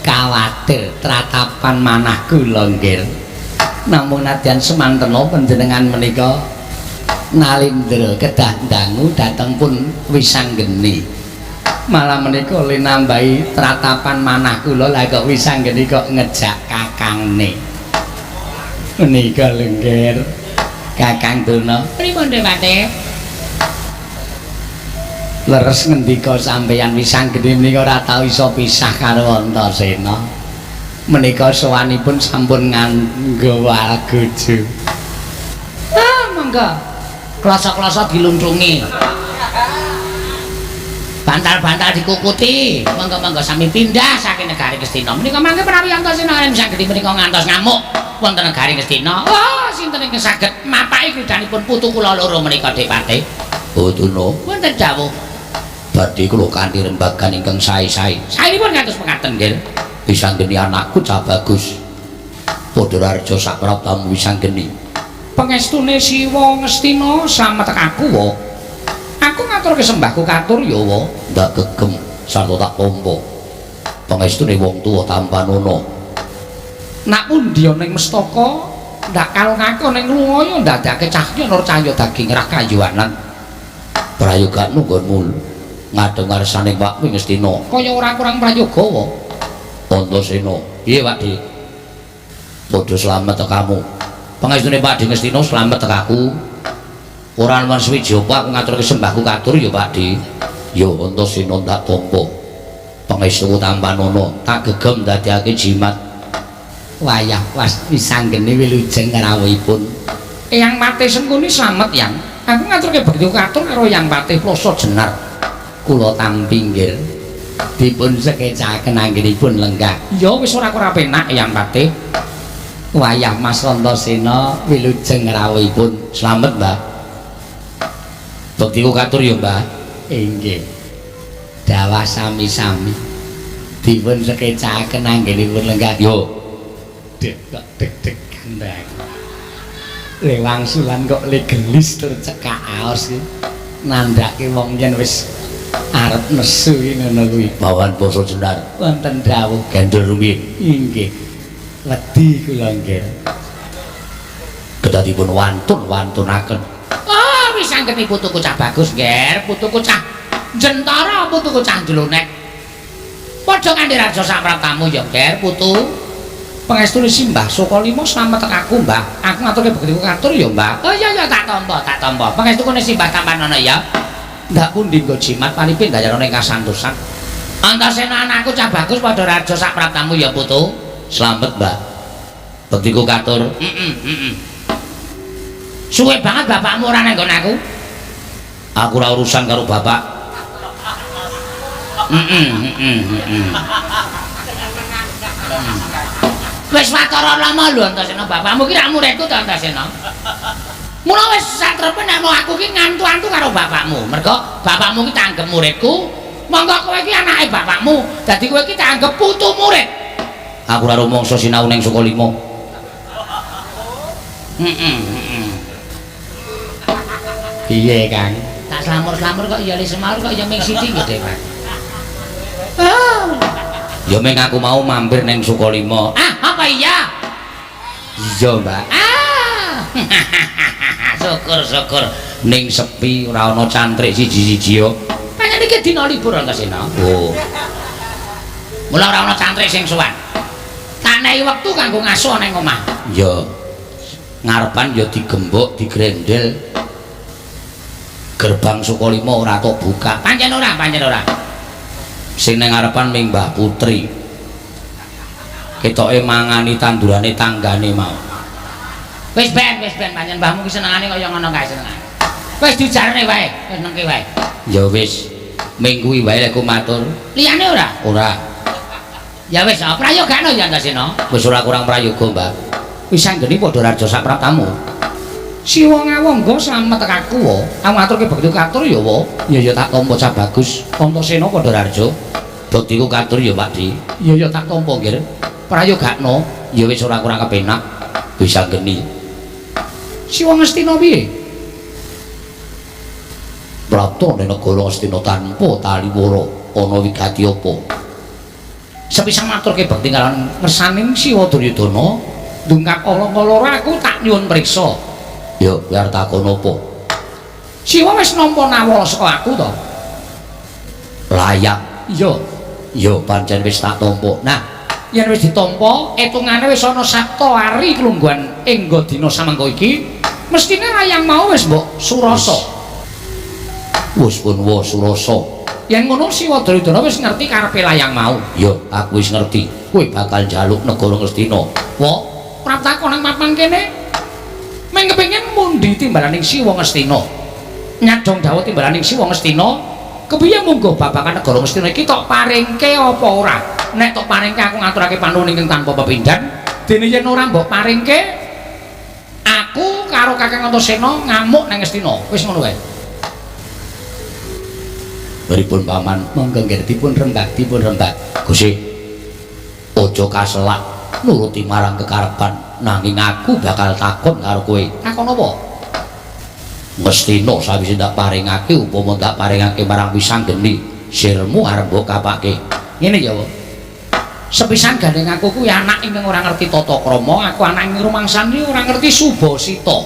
kawatir tratapan manah kula nggih. Namung nadyan semantena panjenengan menika nalindra kedah dangu dhateng pun Wisanggeni. Malah menika le nambahi tratapan manah kula lah kok Wisanggeni kok ngejak kakangne. Menika lengger Kakang Durna. Pripun Dewate? Leres ngendika sampeyan Wisanggeni menika ora tau iso pisah karo Antasena. Menika sowanipun sampun nganggo algojo. Ah, monggo. Kloso-kloso diluncungi. Bantal-bantal dikukuti. Monggo-monggo sami pindah saking negari Ngastina. Menika mangke menawi Antasena Wisanggeni menika ngantos ngamuk wonten negari Ngastina. Oh, sinten ingkang saged mapaki kridanipun putu kula loro menika Depate? Oh, Durna. Wonten dawuh. Badhe kula kanthi rembagan ingkang sae-sae. Saenipun ngantos mekaten nggih. Wisanggeni anakku cah bagus. Padha raja sapraptamu Wisanggeni. Pengestune Siwa Ngastina slamet aku wa. Aku ngaturke sembahku katur ya wa. Ndak gegem sarta tak tampa. Pengestune wong tuwa tampanana. Nak pundi ana ing mestaka, ndak kalungake ana ing luwaya ndadekake cahya nur cahya daging rah kayuwanan. Prayogamu nggonmu ngadeg ngarsane Pak Ngastina. Kaya ora kurang prayoga wa. Antasena, piye Pak Dik? Padha slamet tekamu. Pangestune Pak Dik Ngastina slamet tekaku. Ora ana suwiji apa aku ngaturke sembahku katur ya Pak Dik. Ya Antasena tak tampa. Pangestuku tampanana, tak gegem ndadekake jimat. Wayah was Wisanggeni wilujeng rawuhipun. Eyang Patih Sengkuni slamet yang. Aku ngaturke bekti katur karo Eyang Patih Ploso Jenar. Kula tampi nggih. Dipun sekecaken anggenipun lenggah. Ya wis ora ora penak Eyang Patih. Wayah Mas Antasena wilujeng rawuhipun. Slamet, Mbah. Bektiku katur ya, Mbah. Inggih. Dawah sami-sami. Dipun sekecaken anggenipun lenggah. Yo. Dek kok deg-degan bae. Lewangsulan kok le gelis tur cekak aos iki. Nandhake wong yen wis Arep nesu iki ngono kuwi. Bawan basa jenar. Wonten dawuh Gendul rumiyin. Inggih. Wedi kula nggih. Kedadipun wantun-wantunaken. Ah, wis anggene putuku cah bagus, Nger. Putuku cah jentara, putuku cah jlonek. Padha kanthi raja sapratamu ya, Nger, putu. Pangestune Simbah Sukalima slamet aku, Mbah. Aku ngaturke bektiku katur ya, Mbah. Oh iya iya tak tampa, tak tampa. Pangestukune Simbah tampanono ya. Ndak pundi nggo jimat paripe ndayarana ing kasantosan. Antasena anakku cah bagus padha raja sapraptamu ya, putu. Slamet, Mbah. Bektiku katur. Heeh, heeh. Suwe banget bapakmu ora nang nggon aku. Aku ora urusan karo bapak. Heeh, heeh, heeh. Wis watara lama lho Antasena, bapakmu ki rak muridku to Antasena. Mula wis satrepe nek mau aku ki ngantu-antu karo bapakmu. Mergo bapakmu ki tanggep muridku, monggo kowe ki anake bapakmu. Dadi kowe ki tanggep putu murid. Aku ora rumangsa sinau ning Sukalima. Heeh, heeh. Piye, Kang? Tak slamur-slamur kok ya li semaur kok ya ming sithik gedhe, Pak. Ah. Ya ming aku mau mampir ning Sukalima. Ah, apa iya? Iya, Mbak. Ah. Syukur-syukur. Ning sepi ora ana cantrik siji-siji yo. Pancen iki dina libur Antasena. Oh. Mula ora ana cantrik sing sowan. Tak nehi wektu kanggo ngaso ning omah. Ya. Ngarepan ya digembok, digrendel. Gerbang Sukalima ora tok buka. Pancen ora, pancen ora. Sing ning ngarepan ming Mbah Putri. Ketoke mangani tandurane tanggane mau. Wis ben pancen mbahmu ki senengane kaya ngono kae senengane. Wis dijarne wae, wis nengke wae. Ya wis, ming kuwi wae lek matur. Liyane ora? Ora. Ya wis, prayogano ya Antasena. Wis ora kurang prayoga, Mbah. Wis anggene padha raja sapraptamu. Siwa ngawangga slamet aku wa. Aku ngaturke bekti katur ya wa. Ya ya tak tampa cah bagus. Antasena padha raja. Bektiku katur ya, Pak Di. Ya ya tak tampa, Nggir. Prayogakno. Ya wis ora kurang kepenak. Wis anggene. Siwa Ngastina piye? Prapta ning negara Ngastina tanpa taliwara ana wigati apa? Sepisan maturke bekti kalawan ngersaning Siwa Duryudana, ndungkap ala-ala aku tak nyuwun priksa. Ya, kowe arep takon apa? Siwa wis nampa nawala saka aku to? Layak. Iya. Ya, pancen wis tak tampa. Nah, yen wis ditampa, etungane wis ana sapta ari klungguhan ing dina samangka iki, mestine layang mau wis mbok surasa. Wis pun wa surasa. Yen ngono Siwa Duryudana wis ngerti karepe layang mau. Ya, aku wis ngerti. Kowe bakal njaluk negara Ngastina. Wa, praptako nang papan kene. Meng kepengin mundi timbalaning Siwa Ngastina. Nyadong dawuh timbalaning Siwa Ngastina, kepiye mungguh babagan negara Ngastina iki tok paringke apa ora? Nek tok paringke aku ngaturake panuwun ingkang tanpa pepindhan, dene yen ora mbok paringke aku karo Kakang Antasena ngamuk nang Ngastina. Wis ngono wae. Pripun paman? Monggo nggih dipun rembag, dipun rembag. Gusti, aja kaselak nuruti marang kekarepan, nanging aku bakal takon karo kowe. Takon apa? Ngastina sawise ndak paringake upama ndak paringake marang Wisanggeni, sirmu arep mbok kapake. Ngene ya, Wak. Sepisan gandeng aku kuwi anak ingkang ora ngerti tata krama, aku anak ing rumangsane ora ngerti subasita.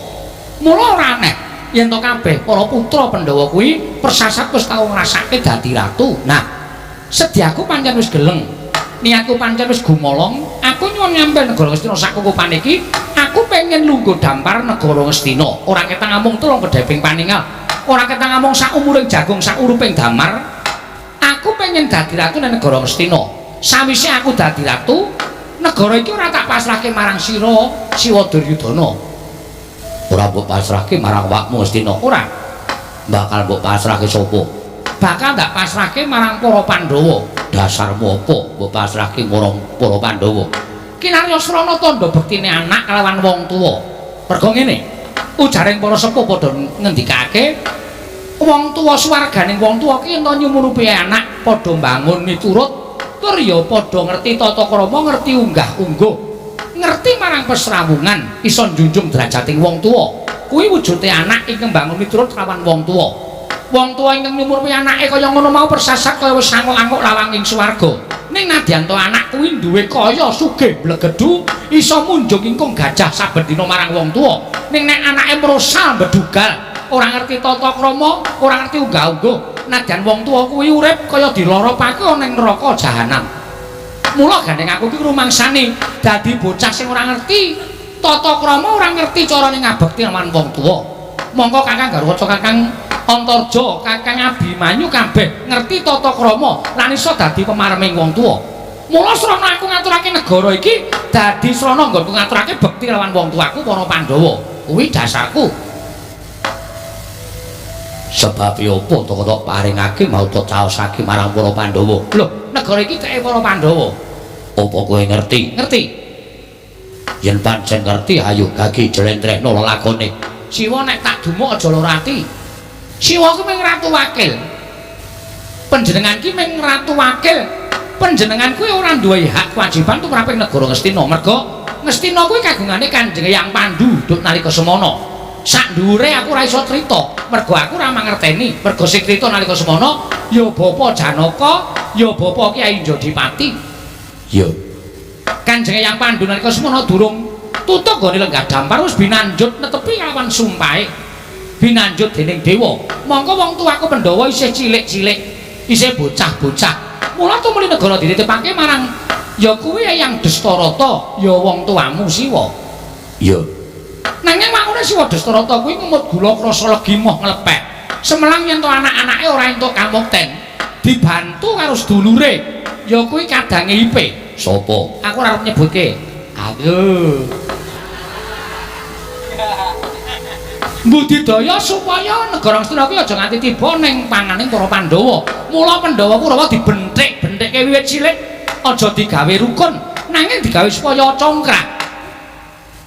Mula ora aneh yen to kabeh para putra Pandhawa kuwi persasat wis tau ngrasake dadi ratu. Nah, sedyaku pancen wis geleng. Niatku pancen wis gumolong, aku nyuwun ngambil negara Ngastina sakukupan iki, aku pengen lungguh dampar negara Ngastina. Ora ketang amung tulung kedheping paningal, ora ketang amung sak umuring jagung sak uruping damar. Aku pengen dadi ratu nang negara Ngastina. Sawise aku dadi ratu, negara iki ora tak pasrahke marang sira, Siwa Duryudana. Ora mbok pasrahke marang awakmu Ngastina. Ora. Bakal mbok pasrahke sapa? Bakal ndak pasrahke marang para Pandhawa. Dasarmu apa mbok pasrahke marang para Pandhawa? Kinarya srana tandha bektine anak kalawan wong tuwa. Mergo ngene, ujaring para sepuh padha ngendikake wong tuwa swarganing wong tuwa ki ento nyumurupi anak padha mbangun miturut tur ya padha ngerti tata krama, ngerti unggah-ungguh, ngerti marang pesrawungan, iso njunjung derajating wong tuwa. Kuwi wujude anak ingkang mbangun miturut kalawan wong tuwa. Wong tuwa ingkang nyumurpi anake kaya ngono mau persasat kaya wis angok-angok lawang ing swarga. Ning nadyan to anak kuwi duwe kaya sugih blegedu, iso munjung ingkung gajah saben dina marang wong tuwa. Ning nek anake mrosal bedugal, ora ngerti tata krama, ora ngerti unggah-ungguh, nadyan wong tuwa kuwi urip kaya diloropake ana ning neraka jahanam. Mula gandeng aku iki rumangsane dadi bocah sing ora ngerti tata krama, ora ngerti carane ngabekti marang wong tuwa. Mongko Kakang Garwaca, Kakang Antarja, Kakang Abimanyu kabeh ngerti tata krama lan iso dadi pemareming wong tuwa. Mula srana aku ngaturake negara iki dadi srana nggonku ngaturake bekti lawan wong tuaku para Pandhawa. Kuwi dasarku. Sebab apa to kok paringake mau to caosake marang para Pandhawa? Lho, negara iki teke para Pandhawa. Apa kowe ngerti? Ngerti. Yen pancen ngerti ayo gagi jlentrehno lelakone. Siwa nek tak dumuk aja lara ati. Siwa ku mung ratu wakil. Panjenengan ki mung ratu wakil. Panjenengan kuwi ora duwe hak kewajiban tumraping negara Ngastina. Merga Ngastina kuwi kagungane Kanjeng Hyang Pandu duk nalika semana. Sak dhuwure aku ora iso crita, mergo aku ora mangerteni. Mergo sing crita nalika semana ya Bapa Janaka, ya Bapa Kyai Jodipati. Ya. Kanjeng Hyang Pandu nalika semana durung tutuk nggone lenggah dampar wis binanjut netepi kalawan sumpahe. Binanjut dening dewa. Mongko wong tuaku Pandhawa isih cilik-cilik, isih bocah-bocah. Mula tumuli negara dititipake marang ya kuwi Eyang Destarata, ya wong tuamu Siwa. Ya. Nanging wangune Siwa Destarata kuwi ngemut gula krasa legi moh nglepek. Semelang yen to anak-anake ora entuk kamukten, dibantu karo sedulure, ya kuwi kadange Ipe. Sopo? Aku ora arep nyebutke. Aku. Budidaya supaya negara Ngastina kuwi aja nganti tiba ning panganing para Pandhawa. Mula Pandhawa Kurawa dibenthik-benthikke wiwit cilik, aja digawe rukun, nanging digawe supaya congkrak.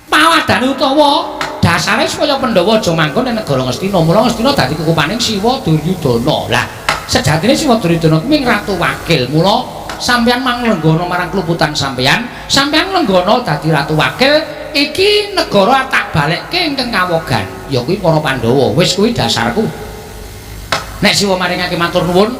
Pawadane utawa dasare supaya Pandhawa aja manggon ning negara Ngastina. Mula Ngastina dadi kukupaning Siwa Duryudana. Lah, sejatine Siwa Duryudana kuwi ratu wakil. Mula sampeyan manglenggana marang kluputan sampeyan, sampeyan lenggana dadi ratu wakil. Iki negara tak balekke ingkang kawogan ya kuwi para Pandhawa. Wis kuwi dasarku. Nek Siwa maringake matur nuwun,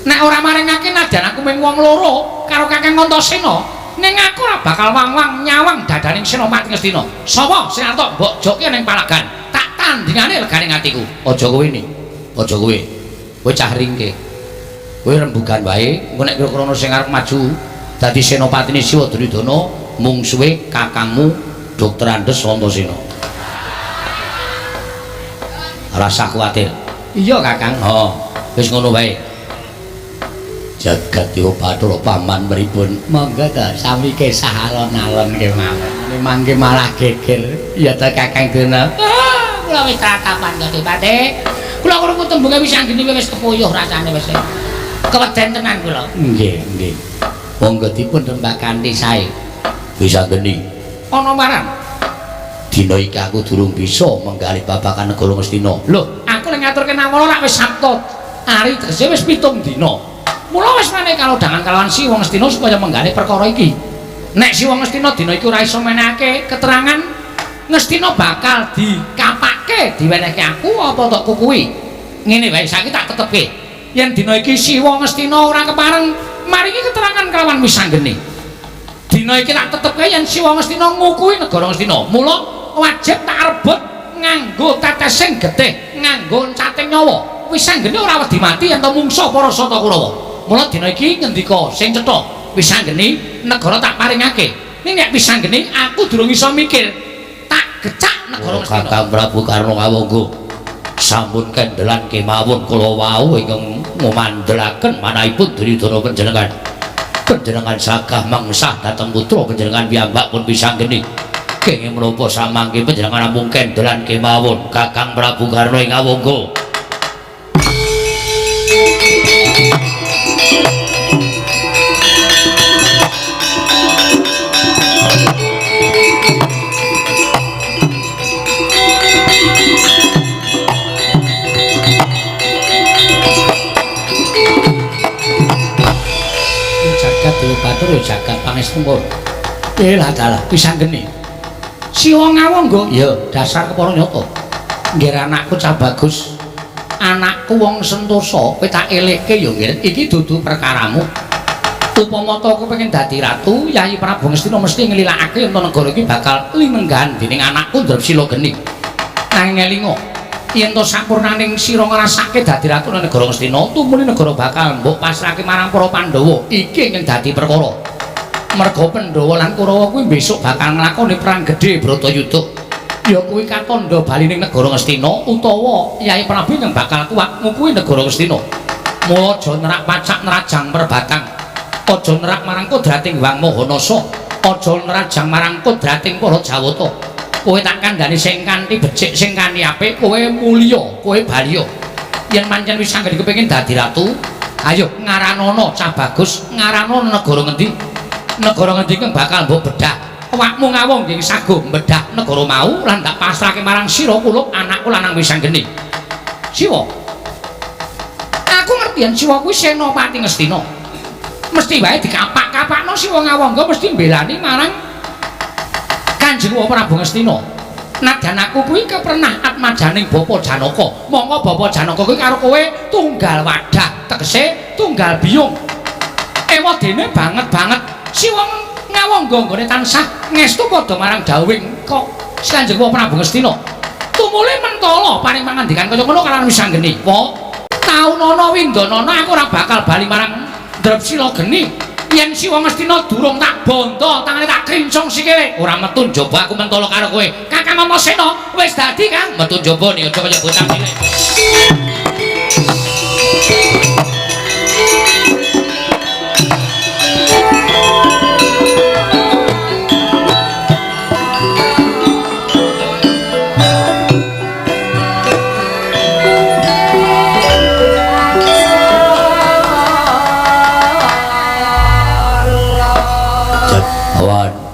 nek ora maringake nadyan aku mung wong loro karo Kakang Antasena, ning aku ora bakal wang-wang nyawang dadaning Senopati Ngastina. Sapa sing arep mbok jokke ning palagan, tak tandingane legane atiku. Aja kowe ni, aja kowe. Kowe cah ringke. Kowe rembugan wae, engko nek kira-kira ana sing arep maju dadi senopatine Siwa Duryudana, mungsuhe kakangmu Dr. Andes Antasena. Rasa kuwatir. Iya Kakang. Oh, wis ngono wae. Jagat Dewa Bathara paman pripun? Monggo to sami kesah alon-alon kemawon. Mangke malah geger. Iya to Kakang Dana. Ah, kula wis tratapan to Dipati. Kula krungu tembunge wis anggene wis kepuyuh rasane wis. Keweden tenan kula. Nggih, nggih. Monggo dipun rembak kanthi sae. Bisa geni. Ana marang dina iki aku durung bisa menggalih babagan negara Ngastina. Lho, aku lek ngaturke nawala rak wis Sabtu. Ari tegese wis 7 dina. Mula wis maneh kalodhangan kalawan Siwa Ngastina supaya menggalih perkara iki. Nek Siwa Ngastina dina iki ora iso menehake keterangan, Ngastina bakal dikapake diwenehke aku apa tok kukuwi. Ngene wae saiki tak tetepke. Yen dina iki Siwa Ngastina ora kepareng maringi keterangan kalawan wisanggeni. Dina iki tak tetepke yen Siwa Ngastina ngukuhi negara Ngastina. Mula wajib tak rebut nganggo tetesing getih, nganggo cating nyawa. Wisanggeni ora wedi mati yen to mungsuh para Sata Kurawa. Mula dina iki ngendika sing cetha, wisanggeni negara tak paringake. Ning nek wisanggeni aku durung iso mikir, tak gecak negara Ngastina. Kakang Prabu Karna Kawangga sampun kendelan kemawon kula wau ingkang ngumandelaken manahipun Duryudana panjenengan. Panjenengan sagah mangsah dhateng putra panjenengan piyambak pun wisanggeni. Kenging menapa samangke panjenengan namung kendelan kemawon Kakang Prabu Karna ing Awangga. Jagat Dewa Bathara jagat pangestu. Eh lah dalah wisanggeni. Siwa Ngawangga? Ya, dasar kepara nyata. Nggih anakku cah bagus. Anakku wong sentosa, kowe tak elekke ya nggih. Iki dudu perkaramu. Upama ta kowe pengen dadi ratu, Yayi Prabu Ngastina mesti nglilakake yen negara iki bakal linenggahan dening anakku Drepsila Geni. Nanging elinga, yen to sampurnaning sira ngrasake dadi ratu nang negara Ngastina, tumuli negara bakal mbok pasrahke marang para Pandhawa. Iki ingkang dadi perkara. Merga Pandhawa lan Kurawa kuwi besok bakal nglakoni perang gedhe Bratayuda. Ya kuwi katandha balining negara Ngastina utawa Yayi Prabu ingkang bakal kuat ngukuhi negara Ngastina. Mula aja nerak pacak nerajang perbatang. Aja nerak marang kodrating Hyang Mahanasa, aja nerajang marang kodrating para Jawata. Kowe tak kandhani sing kanthi becik, sing kanthi apik, kowe mulya, kowe baliya. Yen pancen wis anggere kepengin dadi ratu, ayo ngaranana cah bagus, ngaranana negara ngendi? Negara ngendi kang bakal mbok bedah? Awakmu ngawong nggih sago mbedah negara mau lan tak pasrahke marang sira kulup anakku lanang Wisanggeni. Siwa. Aku ngerti yen Siwa kuwi senopati Ngastina. Mesti wae dikapak-kapakno Siwa Ngawangga mesti mbelani marang Kanjeng Prabu Ngastina. Nadyan aku kuwi kepernah atmajaning Bapa Janaka. Monggo Bapa Janaka kuwi karo kowe tunggal wadah, tegese tunggal biyung. Ewadene banget-banget Siwa Ngawangga nggone tansah ngestu padha marang dawuhing kok Kanjeng Prabu Ngastina. Tumule mentala paring pangandikan kaya ngono karo Wisanggeni. Wa taunana windanana aku ora bakal bali marang Drepsila Geni. Yen Siwa Ngastina durung tak bondo, tangane tak krincong sikile. Ora metu njaba aku mentala karo kowe. Kakang Antasena wis dadi, Kang. Metu njaba nek aja kaya bocah cilik.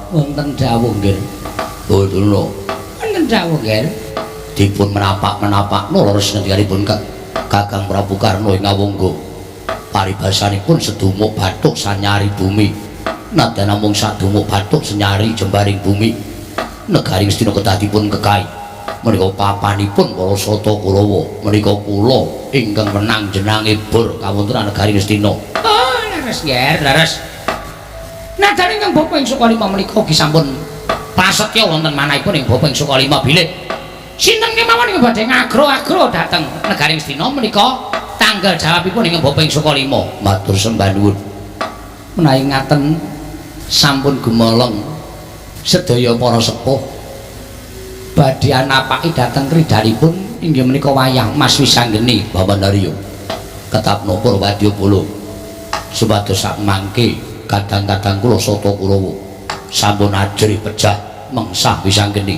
Wonten dawuh nggih. Bodono. Wonten dawuh nggih. Dipun menapak-menapakno leres ngendikanipun Kakang Prabu Karna ing Ngawangga. Paribasanipun sedumuk bathuk sanyari bumi. Nadyan namung sadumuk bathuk senyari jembaring bumi. Negari Ngastina kedah dipun kekai. Menika papanipun para Sata Kurawa. Menika kula ingkang menang jenange bor kawontenan negari Ngastina. Oh, leres nggih, leres. Nadyan ingkang Bapa ing Sukalima menika ugi sampun prasetya wonten manahipun ing Bapa ing Sukalima bilih sinten kemawon ingkang badhe ngagro-agro dhateng negari Ngastina menika tanggal jawabipun ing Bapa ing Sukalima. Matur sembah nuwun. Menawi ngaten sampun gumolong sedaya para sepuh badhe anapaki dhateng kridhanipun inggih menika wayang Mas Wisanggeni Bamandarya. Ketapno para wadyabala supados sak mangke kadang-kadang kula Sata Kurawa sampun ajrih pejah mengsah Wisanggeni.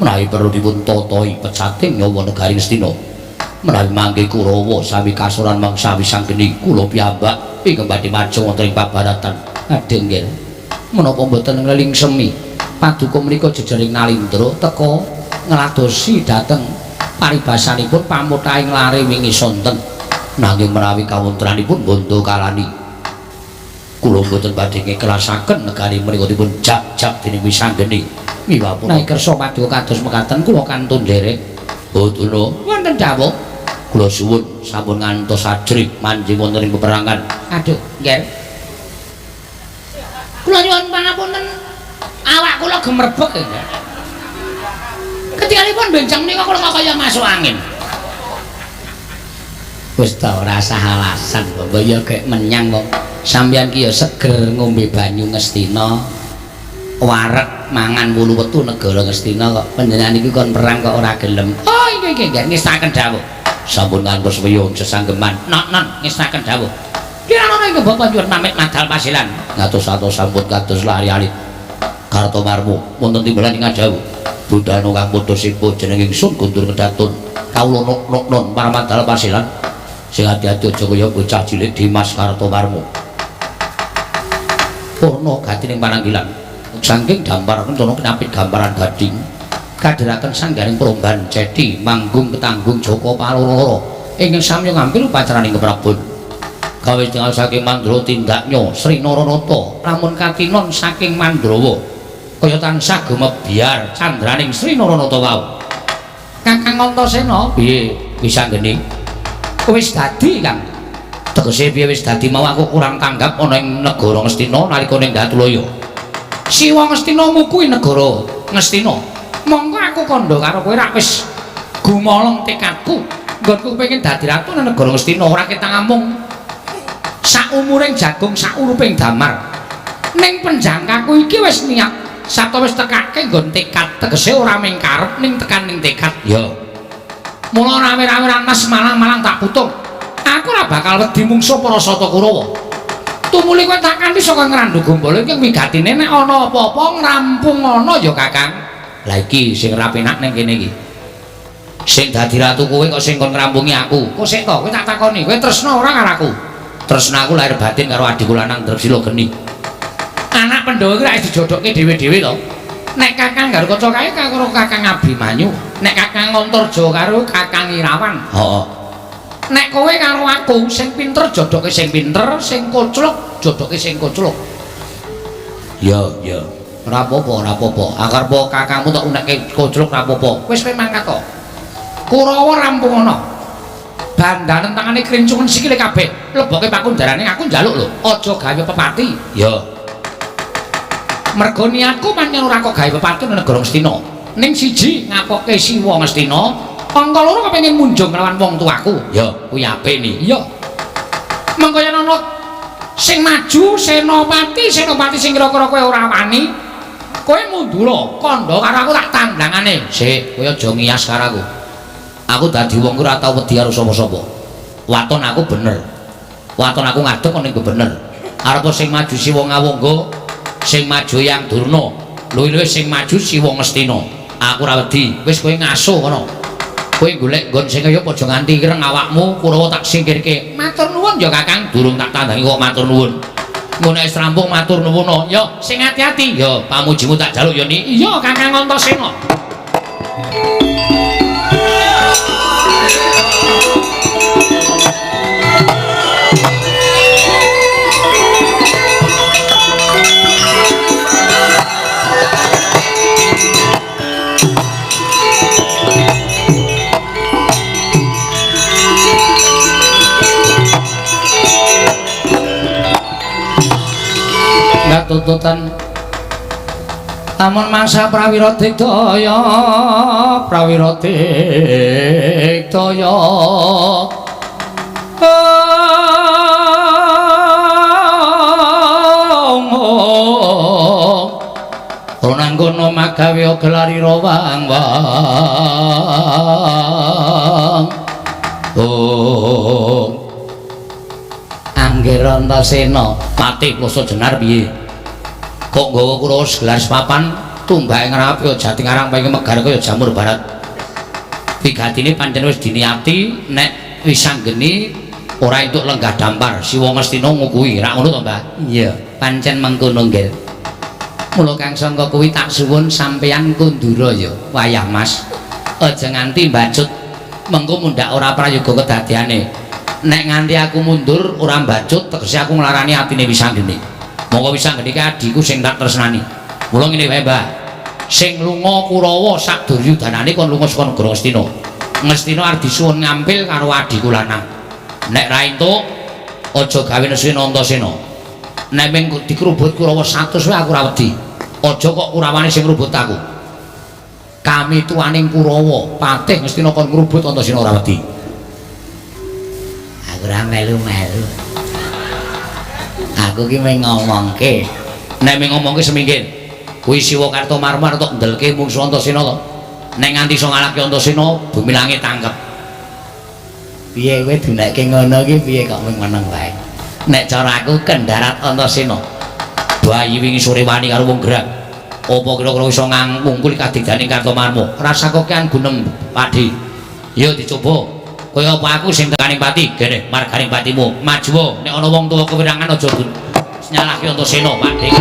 Menawi perlu dipun tatahi pecating nyawa negari Ngastina. Menawi mangke Kurawa sami kasoran mengsah Wisanggeni kula piyambak ingkang badhe maju wonten ing pabaratan. Adih nggih. Menapa mboten ngeliling semi paduka menika jejering Nalindra teka ngladosi dhateng paribasanipun pamutahing lare wingi sonten. Nanging menawi kawontenanipun bondo kalani kula mboten badhe ngiklasaken negari menika dipun jak-jak dening Wisanggeni. Miwapun nek kersa paduka kados mekaten kula kantun nderek. Bodono wonten dawuh. Kula suwun sampun ngantos ajrih manjing wonten ing peperangan. Aduh, nggih. Kula nyuwun pangapunten, awak kula gemerbek nggih. Ketingalipun benjang menika kula kok kaya masuk angin. Wis ta ora usah alasan, mbok ya gek menyang kok. Sampeyan ki ya seger ngombe banyu Ngastina, wareg mangan wulu wetu negara Ngastina kok panjenengan iki kon perang kok ora gelem. Oh iki iki nggih ngestaken dawuh. Sampun ngantos wiyung sesanggeman. Nok-non ngestaken dawuh. Kirana iki bapak nyuwun pamit madal pasilan. Ngatos-atos sampun kados lari alit. Kartomarmo wonten timbalan ing dawuh. Budhana kang padha sepuh jeneng ingsun Guntur Kedatun. Kawula nok-non para madal pasilan. Sing ati-ati aja kaya bocah cilik Dimas Kartomarmo. Purna gatining pananggilan saking dampar kencana kinapit gambaran gading kadheraken sanggaring promban ceti manggung ketanggung Joko Paloro ingkang samya ngampil upacaraning keprabon gawe tinggal saking Mandra tindaknya Sri Naranata lamun katinon saking Mandrawa kaya tansah gumebyar candraning Sri Naranata wau. Kakang Antasena piye Wisanggeni? Wis dadi, Kang. Tegese piye wis dadi mau aku kurang tanggap ana ing negara Ngastina nalika ning Datulaya. Siwa Ngastina mukuhi negara Ngastina. Mongko aku kandha karo kowe rak wis gumolong tekadku. Nggonku kepengin dadi ratu nang negara Ngastina ora ketang amung saumuring jagung sauruping damar. Ning penjangkaku iki wis niat sata wis tekake nggon tekad tegese ora mung karep ning tekan ning tekad. Ya. Mula rame-rame ranas malang-malang tak putung. Aku ora bakal wedi mungsuh para Sata Kurawa. Tumuli kowe tak kanthi saka Ngrandu Gombala iki wigatine nek ana apa-apa ngrampung ana ya Kakang. Lah iki sing ora penak ning kene iki. Sing dadi ratu kowe kok sing kon ngrampungi aku. Kok sik to, kowe tak takoni, kowe tresna ora karo aku? Tresna aku lahir batin karo adikku lanang Drepsila Geni. Anak Pandhawa iki rak dijodohke dhewe-dhewe to. Nek Kakang Garukaca kae karo Kakang Abimanyu, nek Kakang Antarja karo Kakang Irawan. Heeh. Nek kowe karo aku sing pinter jodohke sing pinter, sing koclok jodohke sing koclok. Ya, ya. Ora apa-apa, ora apa-apa. Akarep kakangmu tok unekke koclok ora apa-apa. Wis kowe mangkat to. Kurawa rampung ana. Bandanen tangane krincungan sikile kabeh. Leboke pakunjarane aku njaluk lho, aja gawe pepati. Ya. Mergo niatku pancen ora kok gawe pepati nang negara Ngastina. Ning siji ngapoke Siwa Ngastina, angka loro kepengin munjung lawan wong tuaku. Ya, kuwi apik ni. Iya. Mengko yen ana sing maju senopati, senopati sing kira-kira kowe ora wani, kowe mundura kandha karo aku tak tandangane. Sik, kowe aja ngiyas karo aku. Aku dadi wong ora tau wedi karo sapa-sapa. Waton aku bener. Waton aku ngadeg kok ning bener. Arep sing maju Siwa Ngawangga, sing maju Yang Durna, luwih-luwih sing maju Siwa Ngastina. Aku ora wedi. Wis kowe ngasuh kono. Kowe golek nggon sing kaya aja nganti ireng awakmu, Kurawa tak singkirke. Matur nuwun ya Kakang, durung tak tandangi kok matur nuwun. Engko nek wis rampung matur nuwun. Ya, sing ati-ati. Ya, pamujimu tak jaluk ya ni. Iya, Kakang Antasena. Tututan lamun mangsa prawira digdaya, prawira digdaya. Ronanggono magawe gelari rawang wang. Oh. Angger Antasena mati kloso jenar piye? Kok nggawa Kurawa gelar sepapan tumbake ngrap ya jati ngarang pengen megar kaya jamur barat. Wigatine pancen wis diniati nek Wisanggeni ora entuk lenggah dampar Siwa Ngastina ngukuhi rak ngono to, Mbah? Iya, pancen mengkono nggih. Mula Kang Sangka kuwi tak suwun sampeyan kundura ya wayah Mas. Aja nganti mbacut mengko mundhak ora prayoga kedadiane. Nek nganti aku mundur ora mbacut tegese aku nglarani atine Wisanggeni. Monggo Wisanggeni ki adhiku sing tak tresnani. Mula ngene wae, Mbah. Sing lunga Kurawa sak duryudanane kon lunga saka negara Ngastina. Ngastina arep disuwun ngampil karo adhiku lanang. Nek ra entuk aja gawe nesu Antasena. Nek mung dikrubut Kurawa 100 wae aku ora wedi. Aja kok Kurawane sing ngrubut aku. Kami tuaning Kurawa, patih Ngastina kon ngrubut Antasena ora wedi. Aku ora melu-melu. Aku ki mung ngomongke. Nek mung ngomongke semingkin. Kuwi Siwa Kartomarma tok ndelke mungsu Antasena to. Nek nganti iso ngalahke Antasena, bumi langit tangkep. Piye kowe dunekke ngono ki piye kok mung meneng wae. Nek cara aku kendharat Antasena. Bayi wingi sore wani karo wong gerak. Apa kira-kira iso ngungkul kadigdaning Kartomarma? Rasa kokean gunem padi. Ya dicoba. Kaya apa aku sing tekaning pati? Gene marganing patimu. Maju nek ana wong tuwa kewirangan aja nyalahke Antasena, Pak Dik.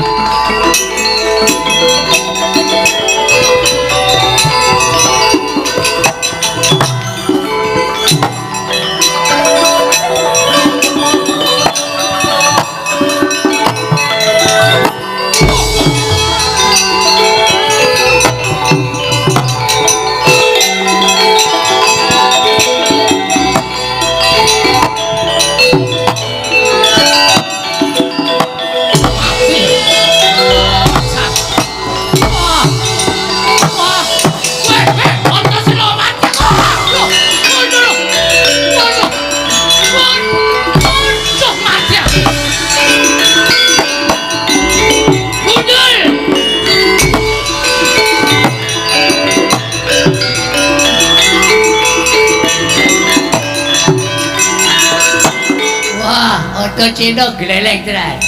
Antasena gleleng tenan.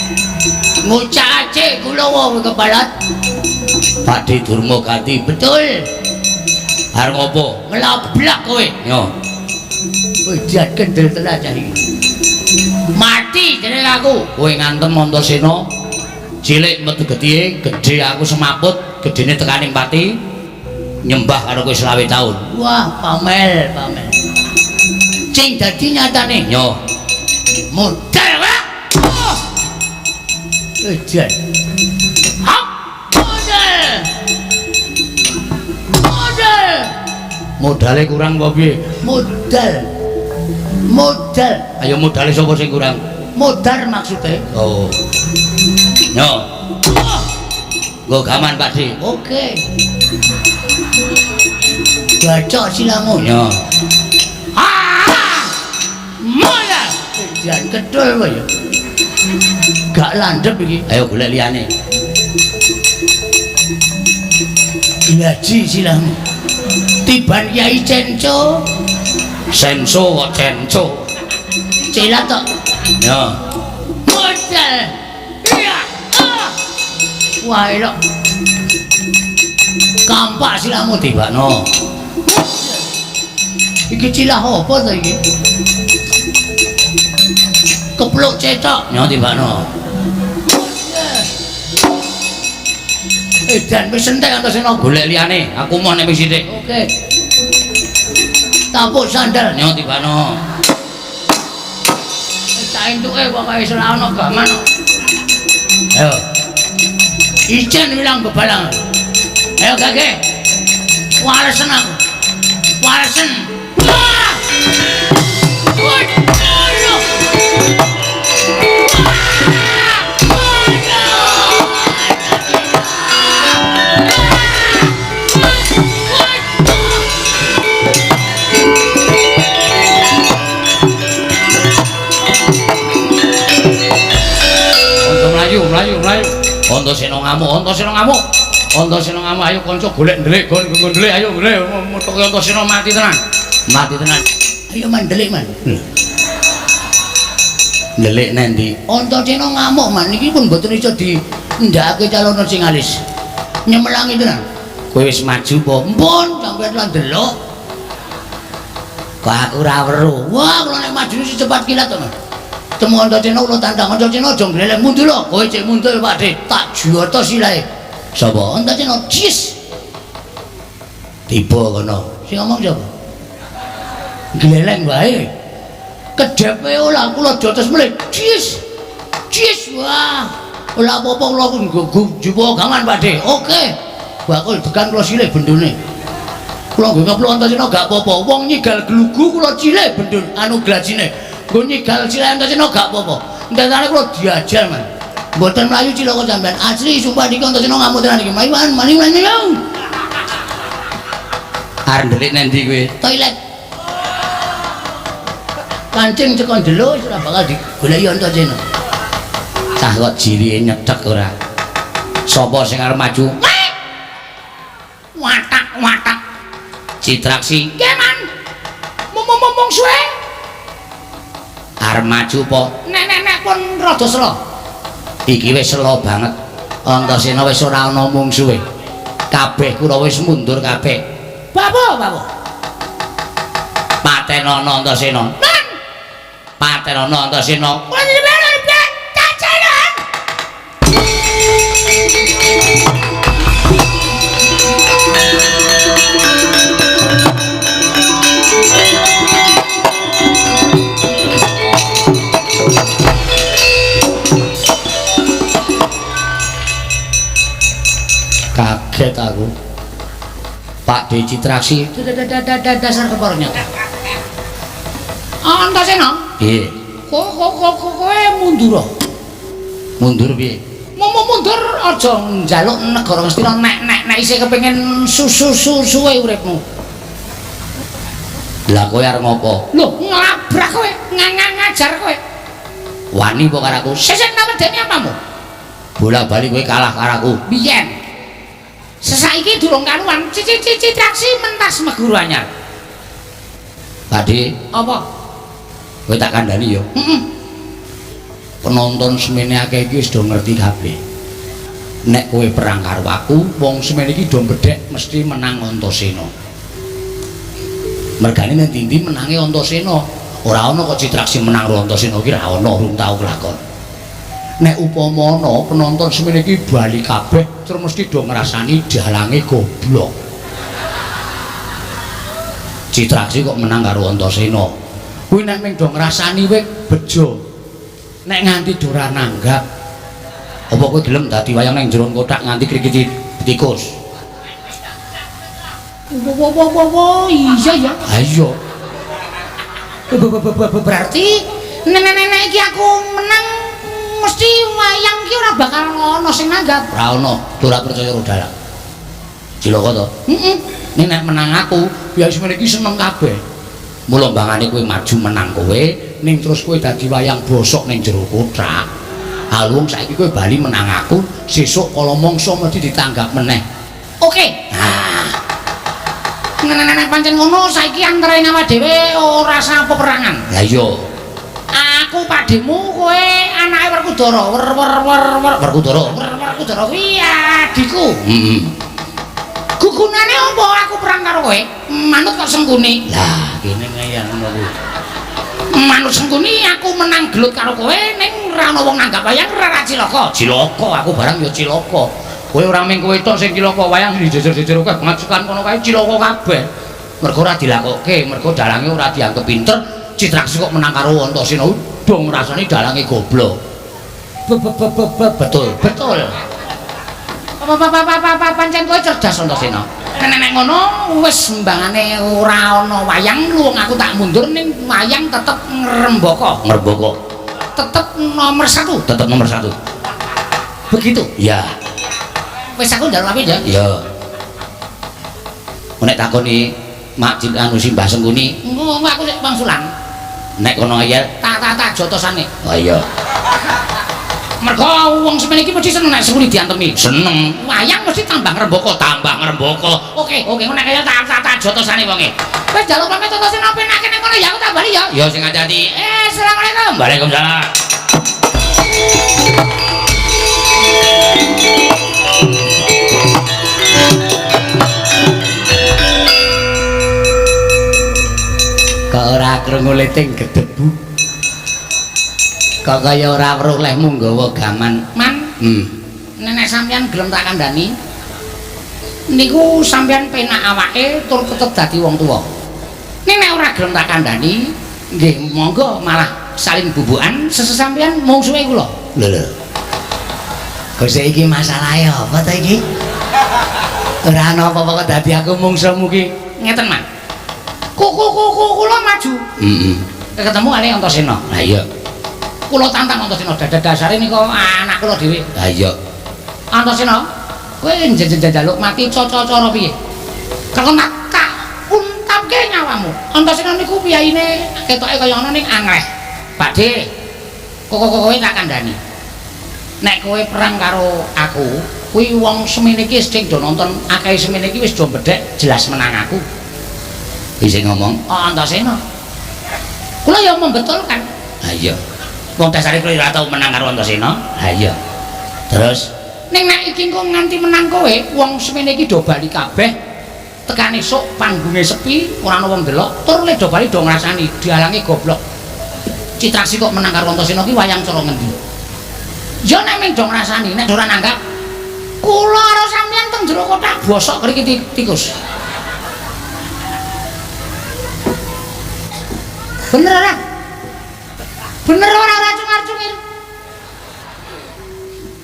Ngucak-acik kula wong kepalat. Pakde Durma ganti. Betul. Arep ngopo? Ngelablak kowe. Yo. Ujian kendel tenan cah iki. Mati jeneng aku. Kowe ngantem Antasena. Cilik metu getihe, gedhe aku semaput, gedene tekaning pati. Nyembah karo kowe 25 taun. Wah, pamel, pamel. Sing dadi nyatane. Yo. Modal kowe. Ujian. Hap. Modal. Modal. Modale kurang apa piye? Modal. Modal. Ayo modale sapa sing kurang? Modar maksudnya. Oh. Yo. Nggo gaman, Pak De. Oke. Bacok silangu. Yo. Ah! Modal. Jan kedul kowe ya. Gak landhep iki. Ayo golek liyane. Glaji silangu. Tiban Kyai Cenco. Senso kok Cenco. Celat tok. Yo. Modal. Iya. Ah. Wah, elok. Kampak silamu Tibakno. Iki cilah apa to iki? Kepluk cetok. Yo tibakno. Edan wis entek Antasena. Golek liyane, aku mau nek wis sithik. Oke. Tapuk sandal. Yo tibakno. Sak entuke pokoke wis ora ana gaman. Ayo. Ijen wilang bebalang. Ayo gage. Waresen aku. Waresen. Wah! Waduh. Onto mlayu, mlayu, mlayu. Antasena ngamuk, Antasena ngamuk. Antasena ngamuk, ayo kanca golek ndelik, gon ndelik, ayo ndelik, methuke Antasena mati tenan. Mati tenan. Ayo man ndelik man. Ndelik nendi? Antasena ngamuk man niki pun mboten iso dindhakake calon sing alis. Nyemelangi tenan. Kowe wis maju apa? Mpun, sampeyan lan ndelok. Kok aku ora weruh. Wah, kula nek maju secepat kilat to, Mas. Temu Antasena kula tantang Antasena aja ngleleng mundur lho. Kowe cek mundur Pak De, tak joto silahe. Sapa? Antasena jis. Tiba kono. Sing ngomong sapa? Gleleng wae. Kedhepe ora kula jotos melih. Jis. Jis wah. Ora apa-apa kula nggo jupo gaman Pak De. Oke. Bakul degan kula silih bendune. Kula nggo ngepluk Antasena gak apa-apa. Wong nyigal glugu kula cilih bendun anu glajine. Nggo nyigal silih Antasena gak apa-apa. Entene kula diajar, Man. Mboten mlayu cilaka sampean. Asli sumpah niki Antasena ngamuk tenan iki. Mlayu man, mlayu mlayu. Arep ndelik nendi kowe? Toilet. Kancing cekon ndelok wis ora bakal digoleki Antasena. Cah kok jirike nyethek ora. Sapa sing arep maju? Watak watak. Citraksi. Nggih, Man. Mung suwe. Arep maju apa? Nek nek nek pun rada selo. Iki wis selo banget. Antasena wis ora ana mungsuhe. Kabeh kula wis mundur kabeh. Bapo, bapo. Patenono Antasena. Man. Patenono Antasena. Kaget aku. Pak De Citraksi dasar kepornya. Antasena. Piye? Kowe mundur. Mundur piye? Mundur aja njaluk negara Ngastina nek nek nek isih kepengin susu-suwe uripmu. Lah kowe arep ngopo? Lho, nglabrak kowe, ngajar kowe. Wani apa karo aku? Sesuk nawedeni apamu? Bola-bali kowe kalah karo aku. Biyen. Sesaiki durung karuan, Citraksi mentas meguru anyar. Pakde, apa? Kowe tak kandhani ya. Heeh. Penonton semene akeh iki wis do ngerti kabeh. Nek kowe perang karo aku, wong semene iki do bedhek mesti menang Antasena. Mergane nek ndi-ndi menange Antasena. Ora ana kok Citraksi menang karo Antasena iki ora ana, urung tau kelakon. Nek upama ana penonton semene iki bali kabeh terus mesti do ngrasani dalange goblok. Citraksi kok menang karo Antasena. Kuwi nek mung do ngrasani kowe bejo. Nek nganti do ora nanggap. Apa kowe gelem dadi wayang nang jero kothak nganti krikiti tikus? Wo wo wo wo iya ya. Ha iya. Berarti nek iki aku menang mesti wayang ki ora bakal ana sing nanggap. Ora ana, ora percaya karo dalang. Cilaka to? Heeh. Nek nek menang aku, ya semene iki seneng kabeh. Mula mbangane kowe maju menang kowe, ning terus kowe dadi wayang bosok ning jero kothak. Ha wong saiki kowe bali menang aku, sesuk kala mangsa mesti ditanggap meneh. Oke. Nah, Nek pancen ngono saiki antara awak dhewe ora usah peperangan. Lah iya. Aku padhemu, kowe anake Werkudara. Wer wer wer wer Werkudara. Wer Werkudara kuwi adikku. Heeh. Gugunane apa aku perang karo kowe? Manut kok Sengkuni. Lah, kene ngeyel ngono kuwi. Manut Sengkuni aku menang gelut karo kowe ning ora ana wong nanggap wayang ora cilaka. Cilaka aku barang ya cilaka. Kowe ora mung kowe tok sing cilaka, wayang dijejer-jejer akeh banget kono kae cilaka kabeh. Mergo ora dilakokke, mergo dalange ora dianggep pinter. Citraksi kok menang karo Antasena, do ngrasani dalange goblok. Betul, betul. Apa pancen kowe cerdas Antasena. Nek ngono wis mbangane ora ana wayang luwung aku tak mundur ning wayang tetep ngrembaka. Ngrembaka. Tetep nomor 1. Tetep nomor 1. Begitu? Iya. Wis aku njaluk pamit ya. Iya. Nek takoni Mak Cil anu Simbah Sengkuni, engko aku sik wangsulan. Nek kono ngeyel, tak jotosane. Oh iya. Mergo wong semene iki mesti seneng nek Sengkuni diantemi. Seneng. Wayang mesti tambah ngrembaka, tambah ngrembaka. Oke, oke, nek kaya tak jotosane wonge. Wis njaluk pamit jotosane apa nek kene kono ya aku tak bali ya. Ya sing ati-ati. Assalamualaikum. Waalaikumsalam. Kok ora krungu leting gedebu? Kok kaya ora weruh lehmu nggawa gaman? Man. Nenek sampeyan gelem tak kandhani. Niku sampeyan penak awake tur tetep dadi wong tuwa. Nek nek ora gelem tak kandhani, nggih monggo malah saling bubukan sesesampeyan mungsuhe kula. Lho lho. Kok saiki masalahe apa ta iki? Ora ana apa-apa kok dadi aku mungsuhmu ki. Ngeten, Man. Kula maju. Heeh. Ketemu kali Antasena. Ha iya. Kula tantang Antasena dadasare nika anak kula dhewe. Ha iya. Antasena, kowe njaluk mati cara-cara piye? Kena tak untapke nyawamu. Antasena niku piyayine ketoke kaya ngono ning angleh. Pakde, kok kowe tak kandhani. Nek kowe perang karo aku, kuwi wong semene iki sing do nonton akeh semene iki wis do bedhek jelas menang aku. Bisa ngomong? Oh, Antasena. Kula ya membetulkan. Ha iya. Wong dasare kowe ora tau menang karo Antasena. Ha iya. Terus ning nek iki engko nganti menang kowe, wong semene iki do bali kabeh. Tekan esuk panggunge sepi, ora ana wong delok, tur le do bali do ngrasani dialangi goblok. Citraksi kok menang karo Antasena ki wayang cara ngendi? Ya nek mung do ngrasani, nek ora nanggap kula karo sampeyan teng jero kothak bosok kriki tikus. Bener ora? Bener ora ora cungar-cungir?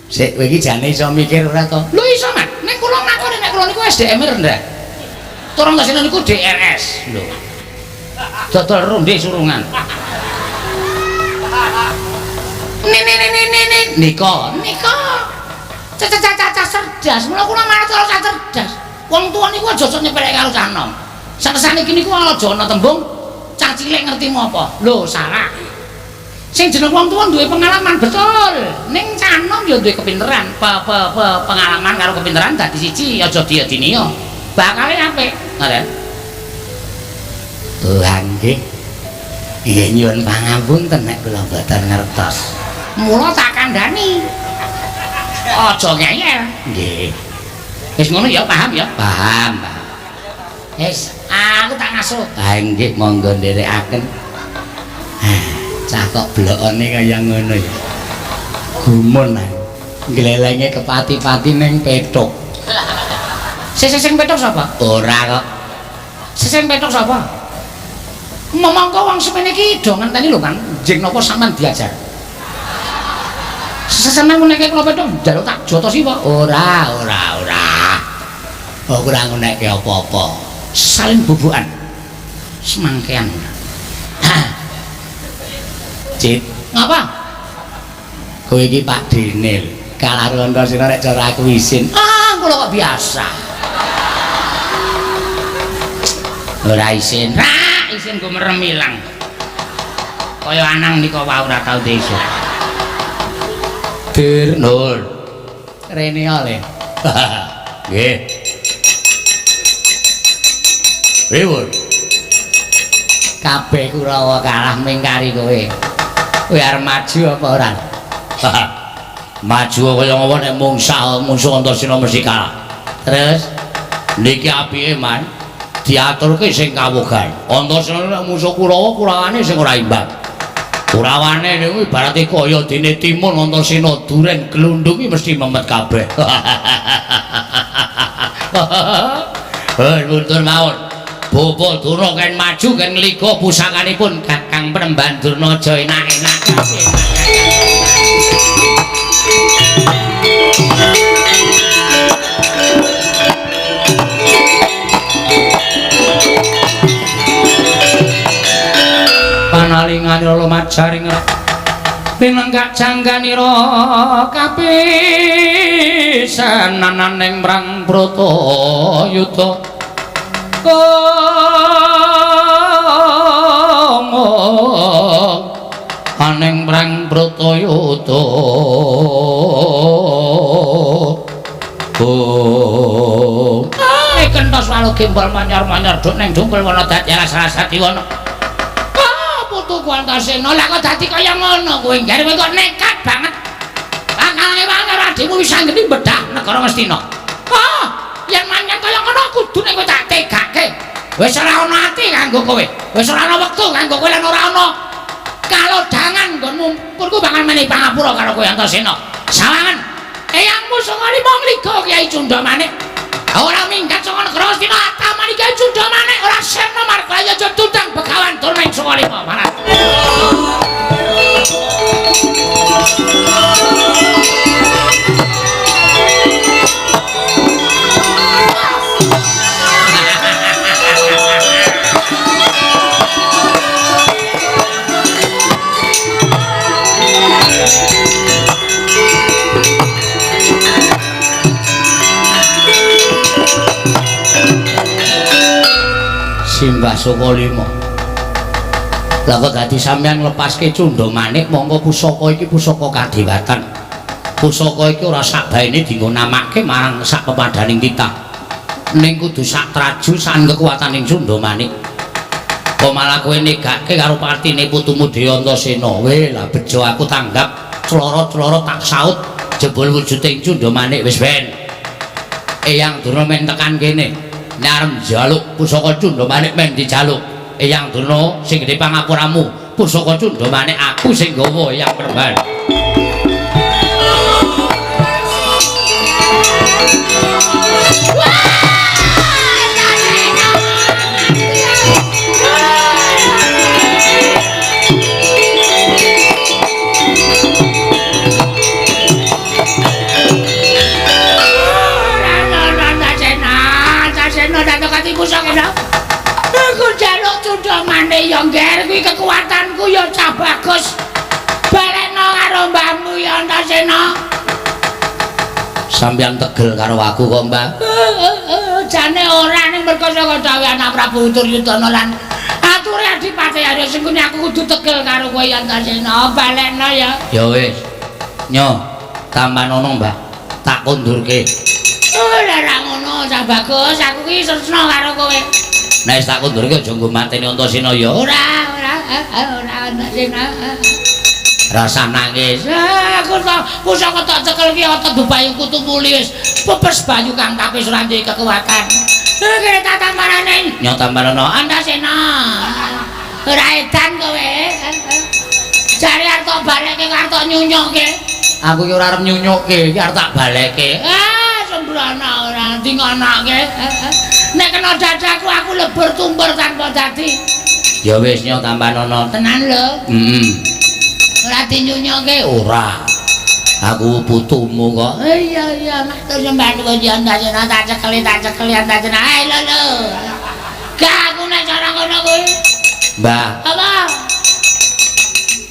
Sik kowe iki jane iso mikir ora to? Lho iso, Mas. Nek kula ngakoni nek kula niku SDM rendah. Tur Antasena niku DRS lho. Dodol ronde surungan. Nih nih nih nih nih. Nika, nika. Cacah cerdas. Mula kula manut karo cah cerdas. Wong tuwa niku aja sok nyepelek karo cah enom. Sanesane iki niku aja ana tembung cah cilik ngerti apa. Lho, salah. Sing jeneng wong tuwa duwe pengalaman betul. Ning cah enom ya duwe kepinteran. Pengalaman karo kepinteran dadi siji, aja diadiniya. Bakale apik. Ngoten. Lah nggih. Nggih nyuwun pangapunten nek kula mboten ngertos. Mula tak kandhani. Aja ngeyel. Nggih. Wis ngono ya, paham ya? Paham, paham. Wis, aku tak ngasuh. Ha nggih, monggo nderekaken. Cah kok blokone kaya ngono ya. Gumun ae. Glelenge kepati-pati ning pethuk. Sing pethuk sapa? Ora kok. Sing pethuk sapa? Monggo wong semene iki do ngenteni lho, Kang. Njing napa sampean diajar? Seseneng meneke kula pethuk njaluk tak jotosi apa? Ora, ora, ora. Aku ora ngunekke apa-apa. Saling bubukan. Semangkean. Cit, ngapa? Kowe iki Pak Denil. Kalah karo Antasena nek cara aku isin. Ah, kula kok biasa. Ora isin. Ra, isin ku merem ilang. Kaya anang nika wae ora tau desa. Dir Nur. Rene oleh. Nggih. Pripun? Kabeh Kurawa kalah mingkari kowe. Kowe arep maju apa ora? Maju kaya ngopo nek mungsah musuh Antasena mesti kalah. Terus niki apike man diaturke sing kawogan. Antasena nek musuh Kurawa, Kurawane sing ora imbang. Kurawane niku ibarate kaya dene timun Antasena duren glundung iki mesti memet kabeh. Heh, mundur mawon. Bapak Durna ken maju ken ngliga pusakanipun Kakang Penemban Durna aja enak-enak. Panalinganira lumajaring pinenggak jangganira kapisananing Prang Bratayuda. Aning Prang Bratayuda. Oh, kentos walu gembol manyar-manyar duk ning dungkul wana dadi alas-alas diwana. Ah, putuku Antasena, lah kok dadi kaya ngono kowe ngger kowe kok nekat banget. Akalange wae karo adikmu wis anggene bedah negara Ngastina. Ah, yen mangan kaya ngono kudune kowe tak tegake. Wis ora ana ati kanggo kowe. Wis ora ana wektu kanggo kowe lan ora ana kalodhangan nggonmu. Purku bakal menehi pangapura karo kowe Antasena. Sawangan eyangmu sanga lima ngliga Kyai Cundamanik. Ora minggat saka negara Ngastina atamani Kyai Cundamanik ora sena marga aja tundang Begawan Durna ing sanga lima. Malah Simbah Sukalima. Lah kok dadi sampeyan nglepaske Cundamanik mongko pusaka iki pusaka kadewatan. Pusaka iki ora sak baene dienggo namake marang sak pepadaning titah. Ning kudu sak traju sak kekuwataning Cundamanik. Kok malah kowe negake karo partine putumu Dewa Antasena. Weh, lah bejo aku tanggap cloro-cloro tak saut jebul wujuding Cundamanik wis ben. Eyang Durna men tekan kene. Nek arep njaluk pusaka Cundamanik men dijaluk. Eyang Durna sing gedhe pangapuramu, pusaka Cundamanik aku sing gawa Eyang Perban. Aku njaluk Cundamanik ya ngger kuwi kekuatanku ya cah bagus. Balekno karo mbahmu ya Antasena. Sampeyan tegel karo aku kok, Mbah? Jane ora ning mergo saka dawuh anak Prabu Duryudana lan ature Adipati Arya Sengkuni aku kudu tegel karo kowe ya Antasena. Balekno ya. Ya wis. Nyo, tambanono, Mbah. Tak kondurke. Ora ora ngono, cah bagus. Aku ki tresna karo kowe. Nek wis tak kondurke aja nggo mateni Antasena ya. Ora, ora, ora Antasena. Rasa nangis. Aku tak pusaka tak cekel ki otot bayu kutu muli wis pepes bayu kang tapis ora duwe kekuatan. Kene tak tambarane. Nyo tambarana Antasena. Ora edan kowe. Jare arep tok balekke arep tok nyunyukke. Aku ki ora arep nyunyukke, iki arep tak balekke. Ah, sembrana ora dingonake. Nek kena dadaku aku lebur tumpur tanpa dadi. Ya wis nyo tambanana. Tenan lho. Heeh. Ora dinyunyukke ora. Aku putumu kok. Iya iya matur sembah nuwun ya Antasena tak cekeli Antasena. Eh lho lho. Gak aku nek cara ngono kuwi. Mbah. Apa?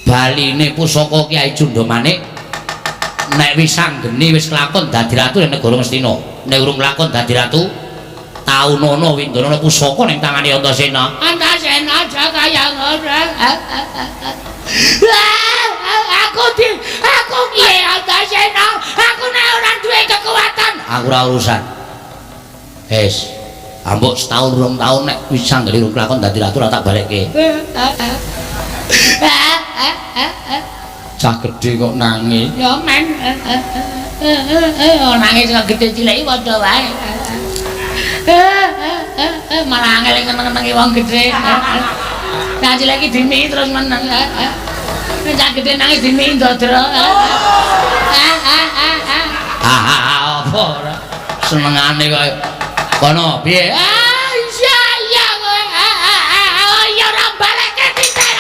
Baline pusaka Kyai Cundamane nek wis anggeni wis kelakon dadi ratu ning negara Ngastina. Nek urung kelakon dadi ratu, taunono windono pusaka ning tangane Antasena. Antasena aja kaya ngono. Aku piye Antasena? Aku nek ora duwe kekuatan, aku ora urusan. Wis, ambok setahun rong taun nek wis anggeni urung kelakon dadi ratu ora tak balekke. Cah gedhe kok nangis. Ya men. Nangis kok gedhe cilik padha wae. Malah angel ngeneng-ngenengi wong gedhe. Cah cilik iki dimiki terus meneng. Cah gedhe nangis dimiki ndodro. Apa ora senengane kok kono piye? Ah iya iya kowe. Oh iya ora balekke dhisik.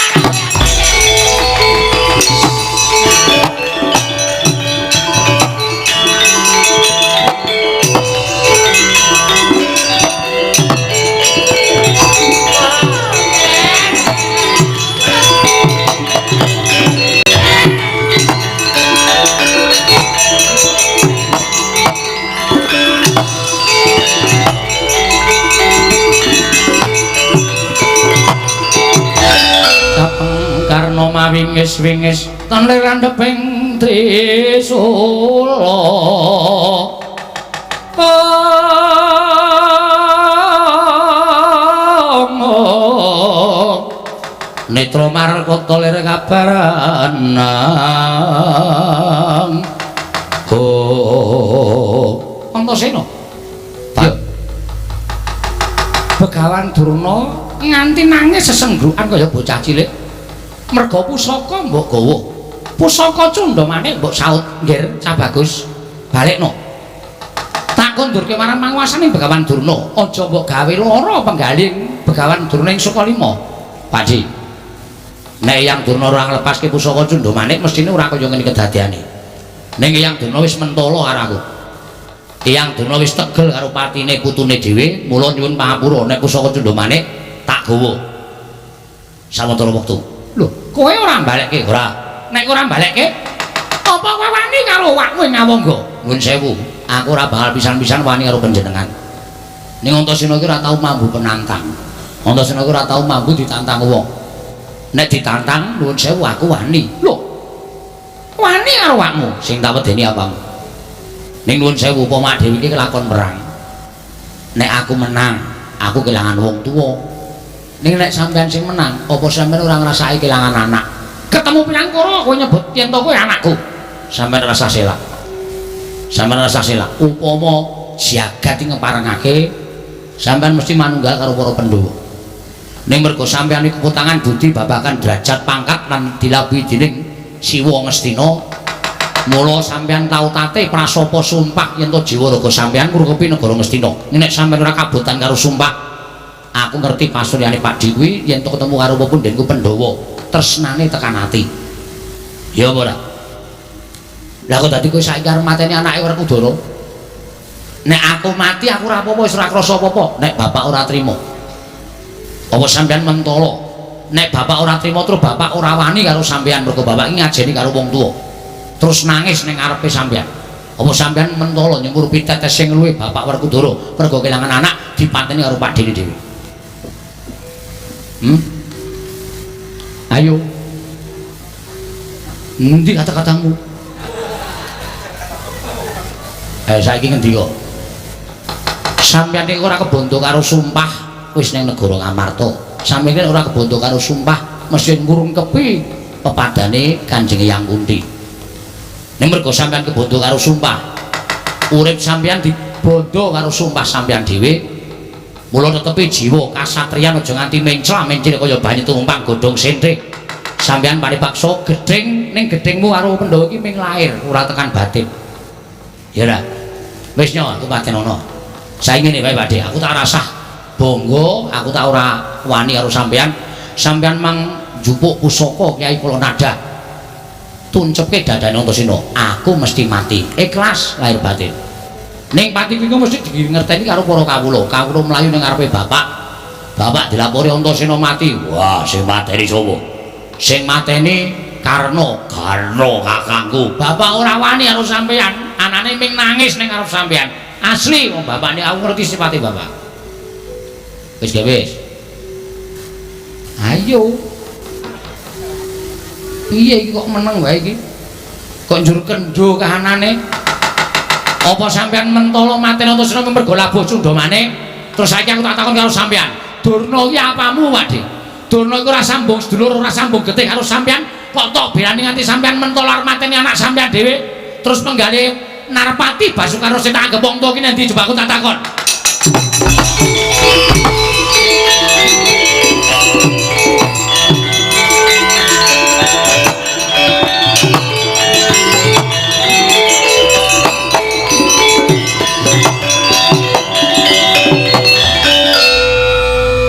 Wingis-wingis tan lir randheping trisula. Netra markata lir kabaranang. Oh, Antasena. Ya. Begawan Durna nganti nangis sesenggukan kaya bocah cilik. Merga pusaka mbok gawa. Pusaka Cundamane mbok saut, nggir Cah Bagus. Balekno. Tak kondurke marang panguwasane Begawan Durna, aja mbok gawe lara penggaling Begawan Durna ing Sukalima. Pakdi. Nek Eyang Durna ora nglepaske pusaka Cundamane mestine ora kaya ngene kedadeane. Ning Eyang Durna wis mentala karo aku. Eyang Durna wis tegel karo patine putune dhewe, mula nyuwun pangapura nek pusaka Cundamane tak gawa. Sawetara wektu. Lho, kowe ora mbalekke ora? Nek ora mbalekke, apa kowe wani karo awakmu ing Ngawangga? Nuwun sewu, aku ora bakal pisan-pisan wani karo panjenengan. Ning Antasena iki ora tau mambu penantang. Antasena iki ora tau mambu ditantang wong. Nek ditantang, nuwun sewu aku wani. Lho, wani karo awakmu sing tak wedeni apamu? Ning nuwun sewu upama dhewe iki kelakon perang. Nek aku menang, aku kehilangan wong tuwa. Ning nek sampean sing menang, apa sampean ora ngrasake kehilangan anak? Ketemu pirang koro kowe nyebut yen to kowe anakku. Sampean rasa selak. Sampean rasa selak. Upama jagat iki ngeparengake, sampean mesti manunggal karo para Pandhawa. Ning mergo sampean iku kutangan budi babagan derajat pangkat lan dilawuhi dening Siwa Ngastina, mula sampean tau tate prasapa sumpah yen to jiwa raga sampean ngrukupi negara Ngastina. Nek sampean ora kabotan karo sumpah, aku ngerti pasuryane Pakdi kuwi yen to ketemu karo pepundhenku Pandhawa, tresnane tekan ati. Ya apa ora? Lah kok dadi kowe saiki arep mateni anake Werkudara? Nek aku mati aku ora apa-apa, wis ora krasa apa-apa. Nek bapak ora trima. Apa sampean mentala? Nek bapak ora trima terus bapak ora wani karo sampean mergo bapak iki ngajeni karo wong tuwa. Terus nangis ning ngarepe sampean. Apa sampean mentala nyumurupi tetes sing luwe bapak Werkudara mergo kelangan anak dipateni karo Pakdene dhewe? Ayo. Endi kata-katamu? Saiki ngendi kok? Sampeyan iki ora kebondo karo sumpah wis ning negara Ngamarta. Sampeyan ora kebondo karo sumpah mesti ngurungkepi Pepadane Kanjeng Eyang Kunti. Ning mergo sampeyan kebondo karo sumpah. Urip sampeyan dibondo karo sumpah sampeyan dhewe. Mula tetepi jiwa kasatriyan aja nganti mencla-mencil kaya banyu tumpang godhong sentrik. Sampeyan paripaksa gedhing ning gedhingmu karo Pandhawa iki ming lair ora tekan batin. Ya ora. Wis nyo aku patenono. Saiki ngene wae Pakde, aku tak rasah bangga, aku tak ora wani karo sampeyan. Sampeyan mang njupuk pusaka Kyai Kulanada. Tuncepke dadane Antasena, aku mesti mati. Ikhlas lahir batin. Ning pati kuwi mesti dingerteni karo para kawula. Kawula mlayu ning ngarepe bapak. Bapak dilapori Antasena mati. Wah, sing mateni sapa? Sing mateni Karna. Karna kakangku. Bapak ora wani karo sampeyan. Anane ming nangis ning ngarep sampeyan. Asli wong bapakne aku ngerti sifate bapak. Wis ge wis. Ayo. Piye iki kok meneng wae iki? Kok njur kendho kahanane? Apa sampeyan mentolo mateni Antasena mergo labuh cundhamane? Terus saiki aku tak takon karo sampeyan. Durna iki apamu, Pakde? Durna iku ora sambung sedulur, ora sambung getih karo sampeyan. Kok tok berani nganti sampeyan mentolo arep mateni anak sampeyan dhewe? Terus menggali Narpati Basukara sing tak anggep wong tuwa ki nanti coba aku tak takon.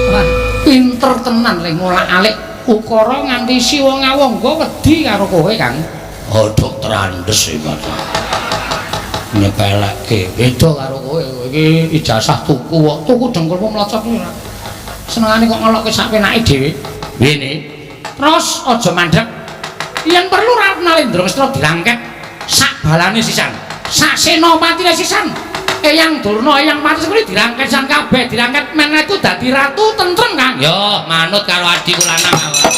Wah, pinter tenan le ngolak-alik ukara nganti siwa ngawangga wedi karo kowe, Kang. Oh, dokter Andes iki, Mas. Nyepelekke beda karo kowe iki ijazah tuku kok tuku dengkulmu mlocot ora. Senengane kok ngelokke sak penake dhewe. Ngene. Terus aja mandhek. Yen perlu Ratnalendra Ngastina dirangket sak balane sisan. Sak senopatine sisan. Eyang Durna, Eyang Pati kuwi dirangket sisan kabeh, dirangket men aku dadi ratu tentrem, Kang. Yo, manut karo adhiku lanang aku.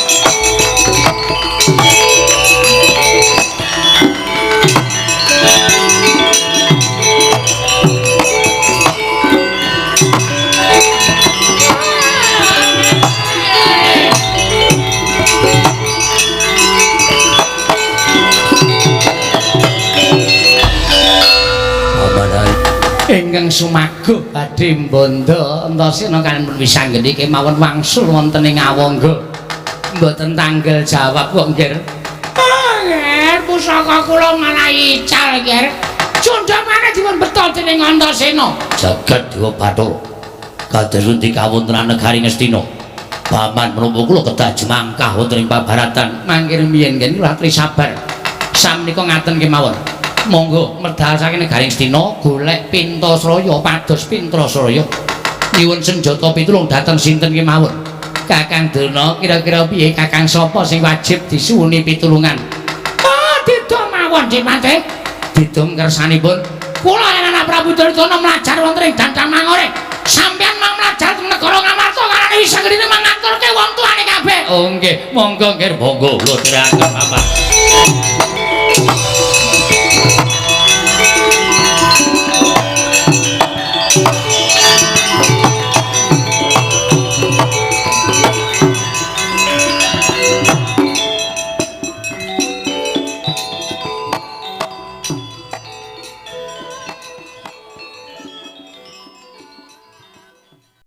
Ingkang sumaguh badhe mbandha Antasena kaliyan wisanggeni kemawon wangsul wonten ing Awangga. Mboten tanggel jawab kok, Nggir. Oh, Nggir, pusaka kula malah ical, Nggir. Cundhamane dipun beto dening Antasena. Jagat Dewa Bathara. Kados pundi kawontenan negari Ngastina? Paman menapa kula kedah jemangkah wonten ing pabaratan. Mangke rumiyin nggih kula atri sabar. Samenika ngaten kemawon. Monggo medal saking negari Ngastina golek Pintasraya pados Pintasraya. Nyuwun senjata pitulung dhateng sinten kemawon. Kakang Durna kira-kira piye kakang sapa sing wajib disuwuni pitulungan? Oh, didum mawon Dipate. Didum kersanipun. Kula lan anak Prabu Duryudana mlajar wonten ing Dandang Mangore. Sampeyan mang mlajar teng negara Ngamarta karane wisanggeni mangaturke wong tuane kabeh. Oh nggih, monggo nggih, monggo kula tiraken Bapak.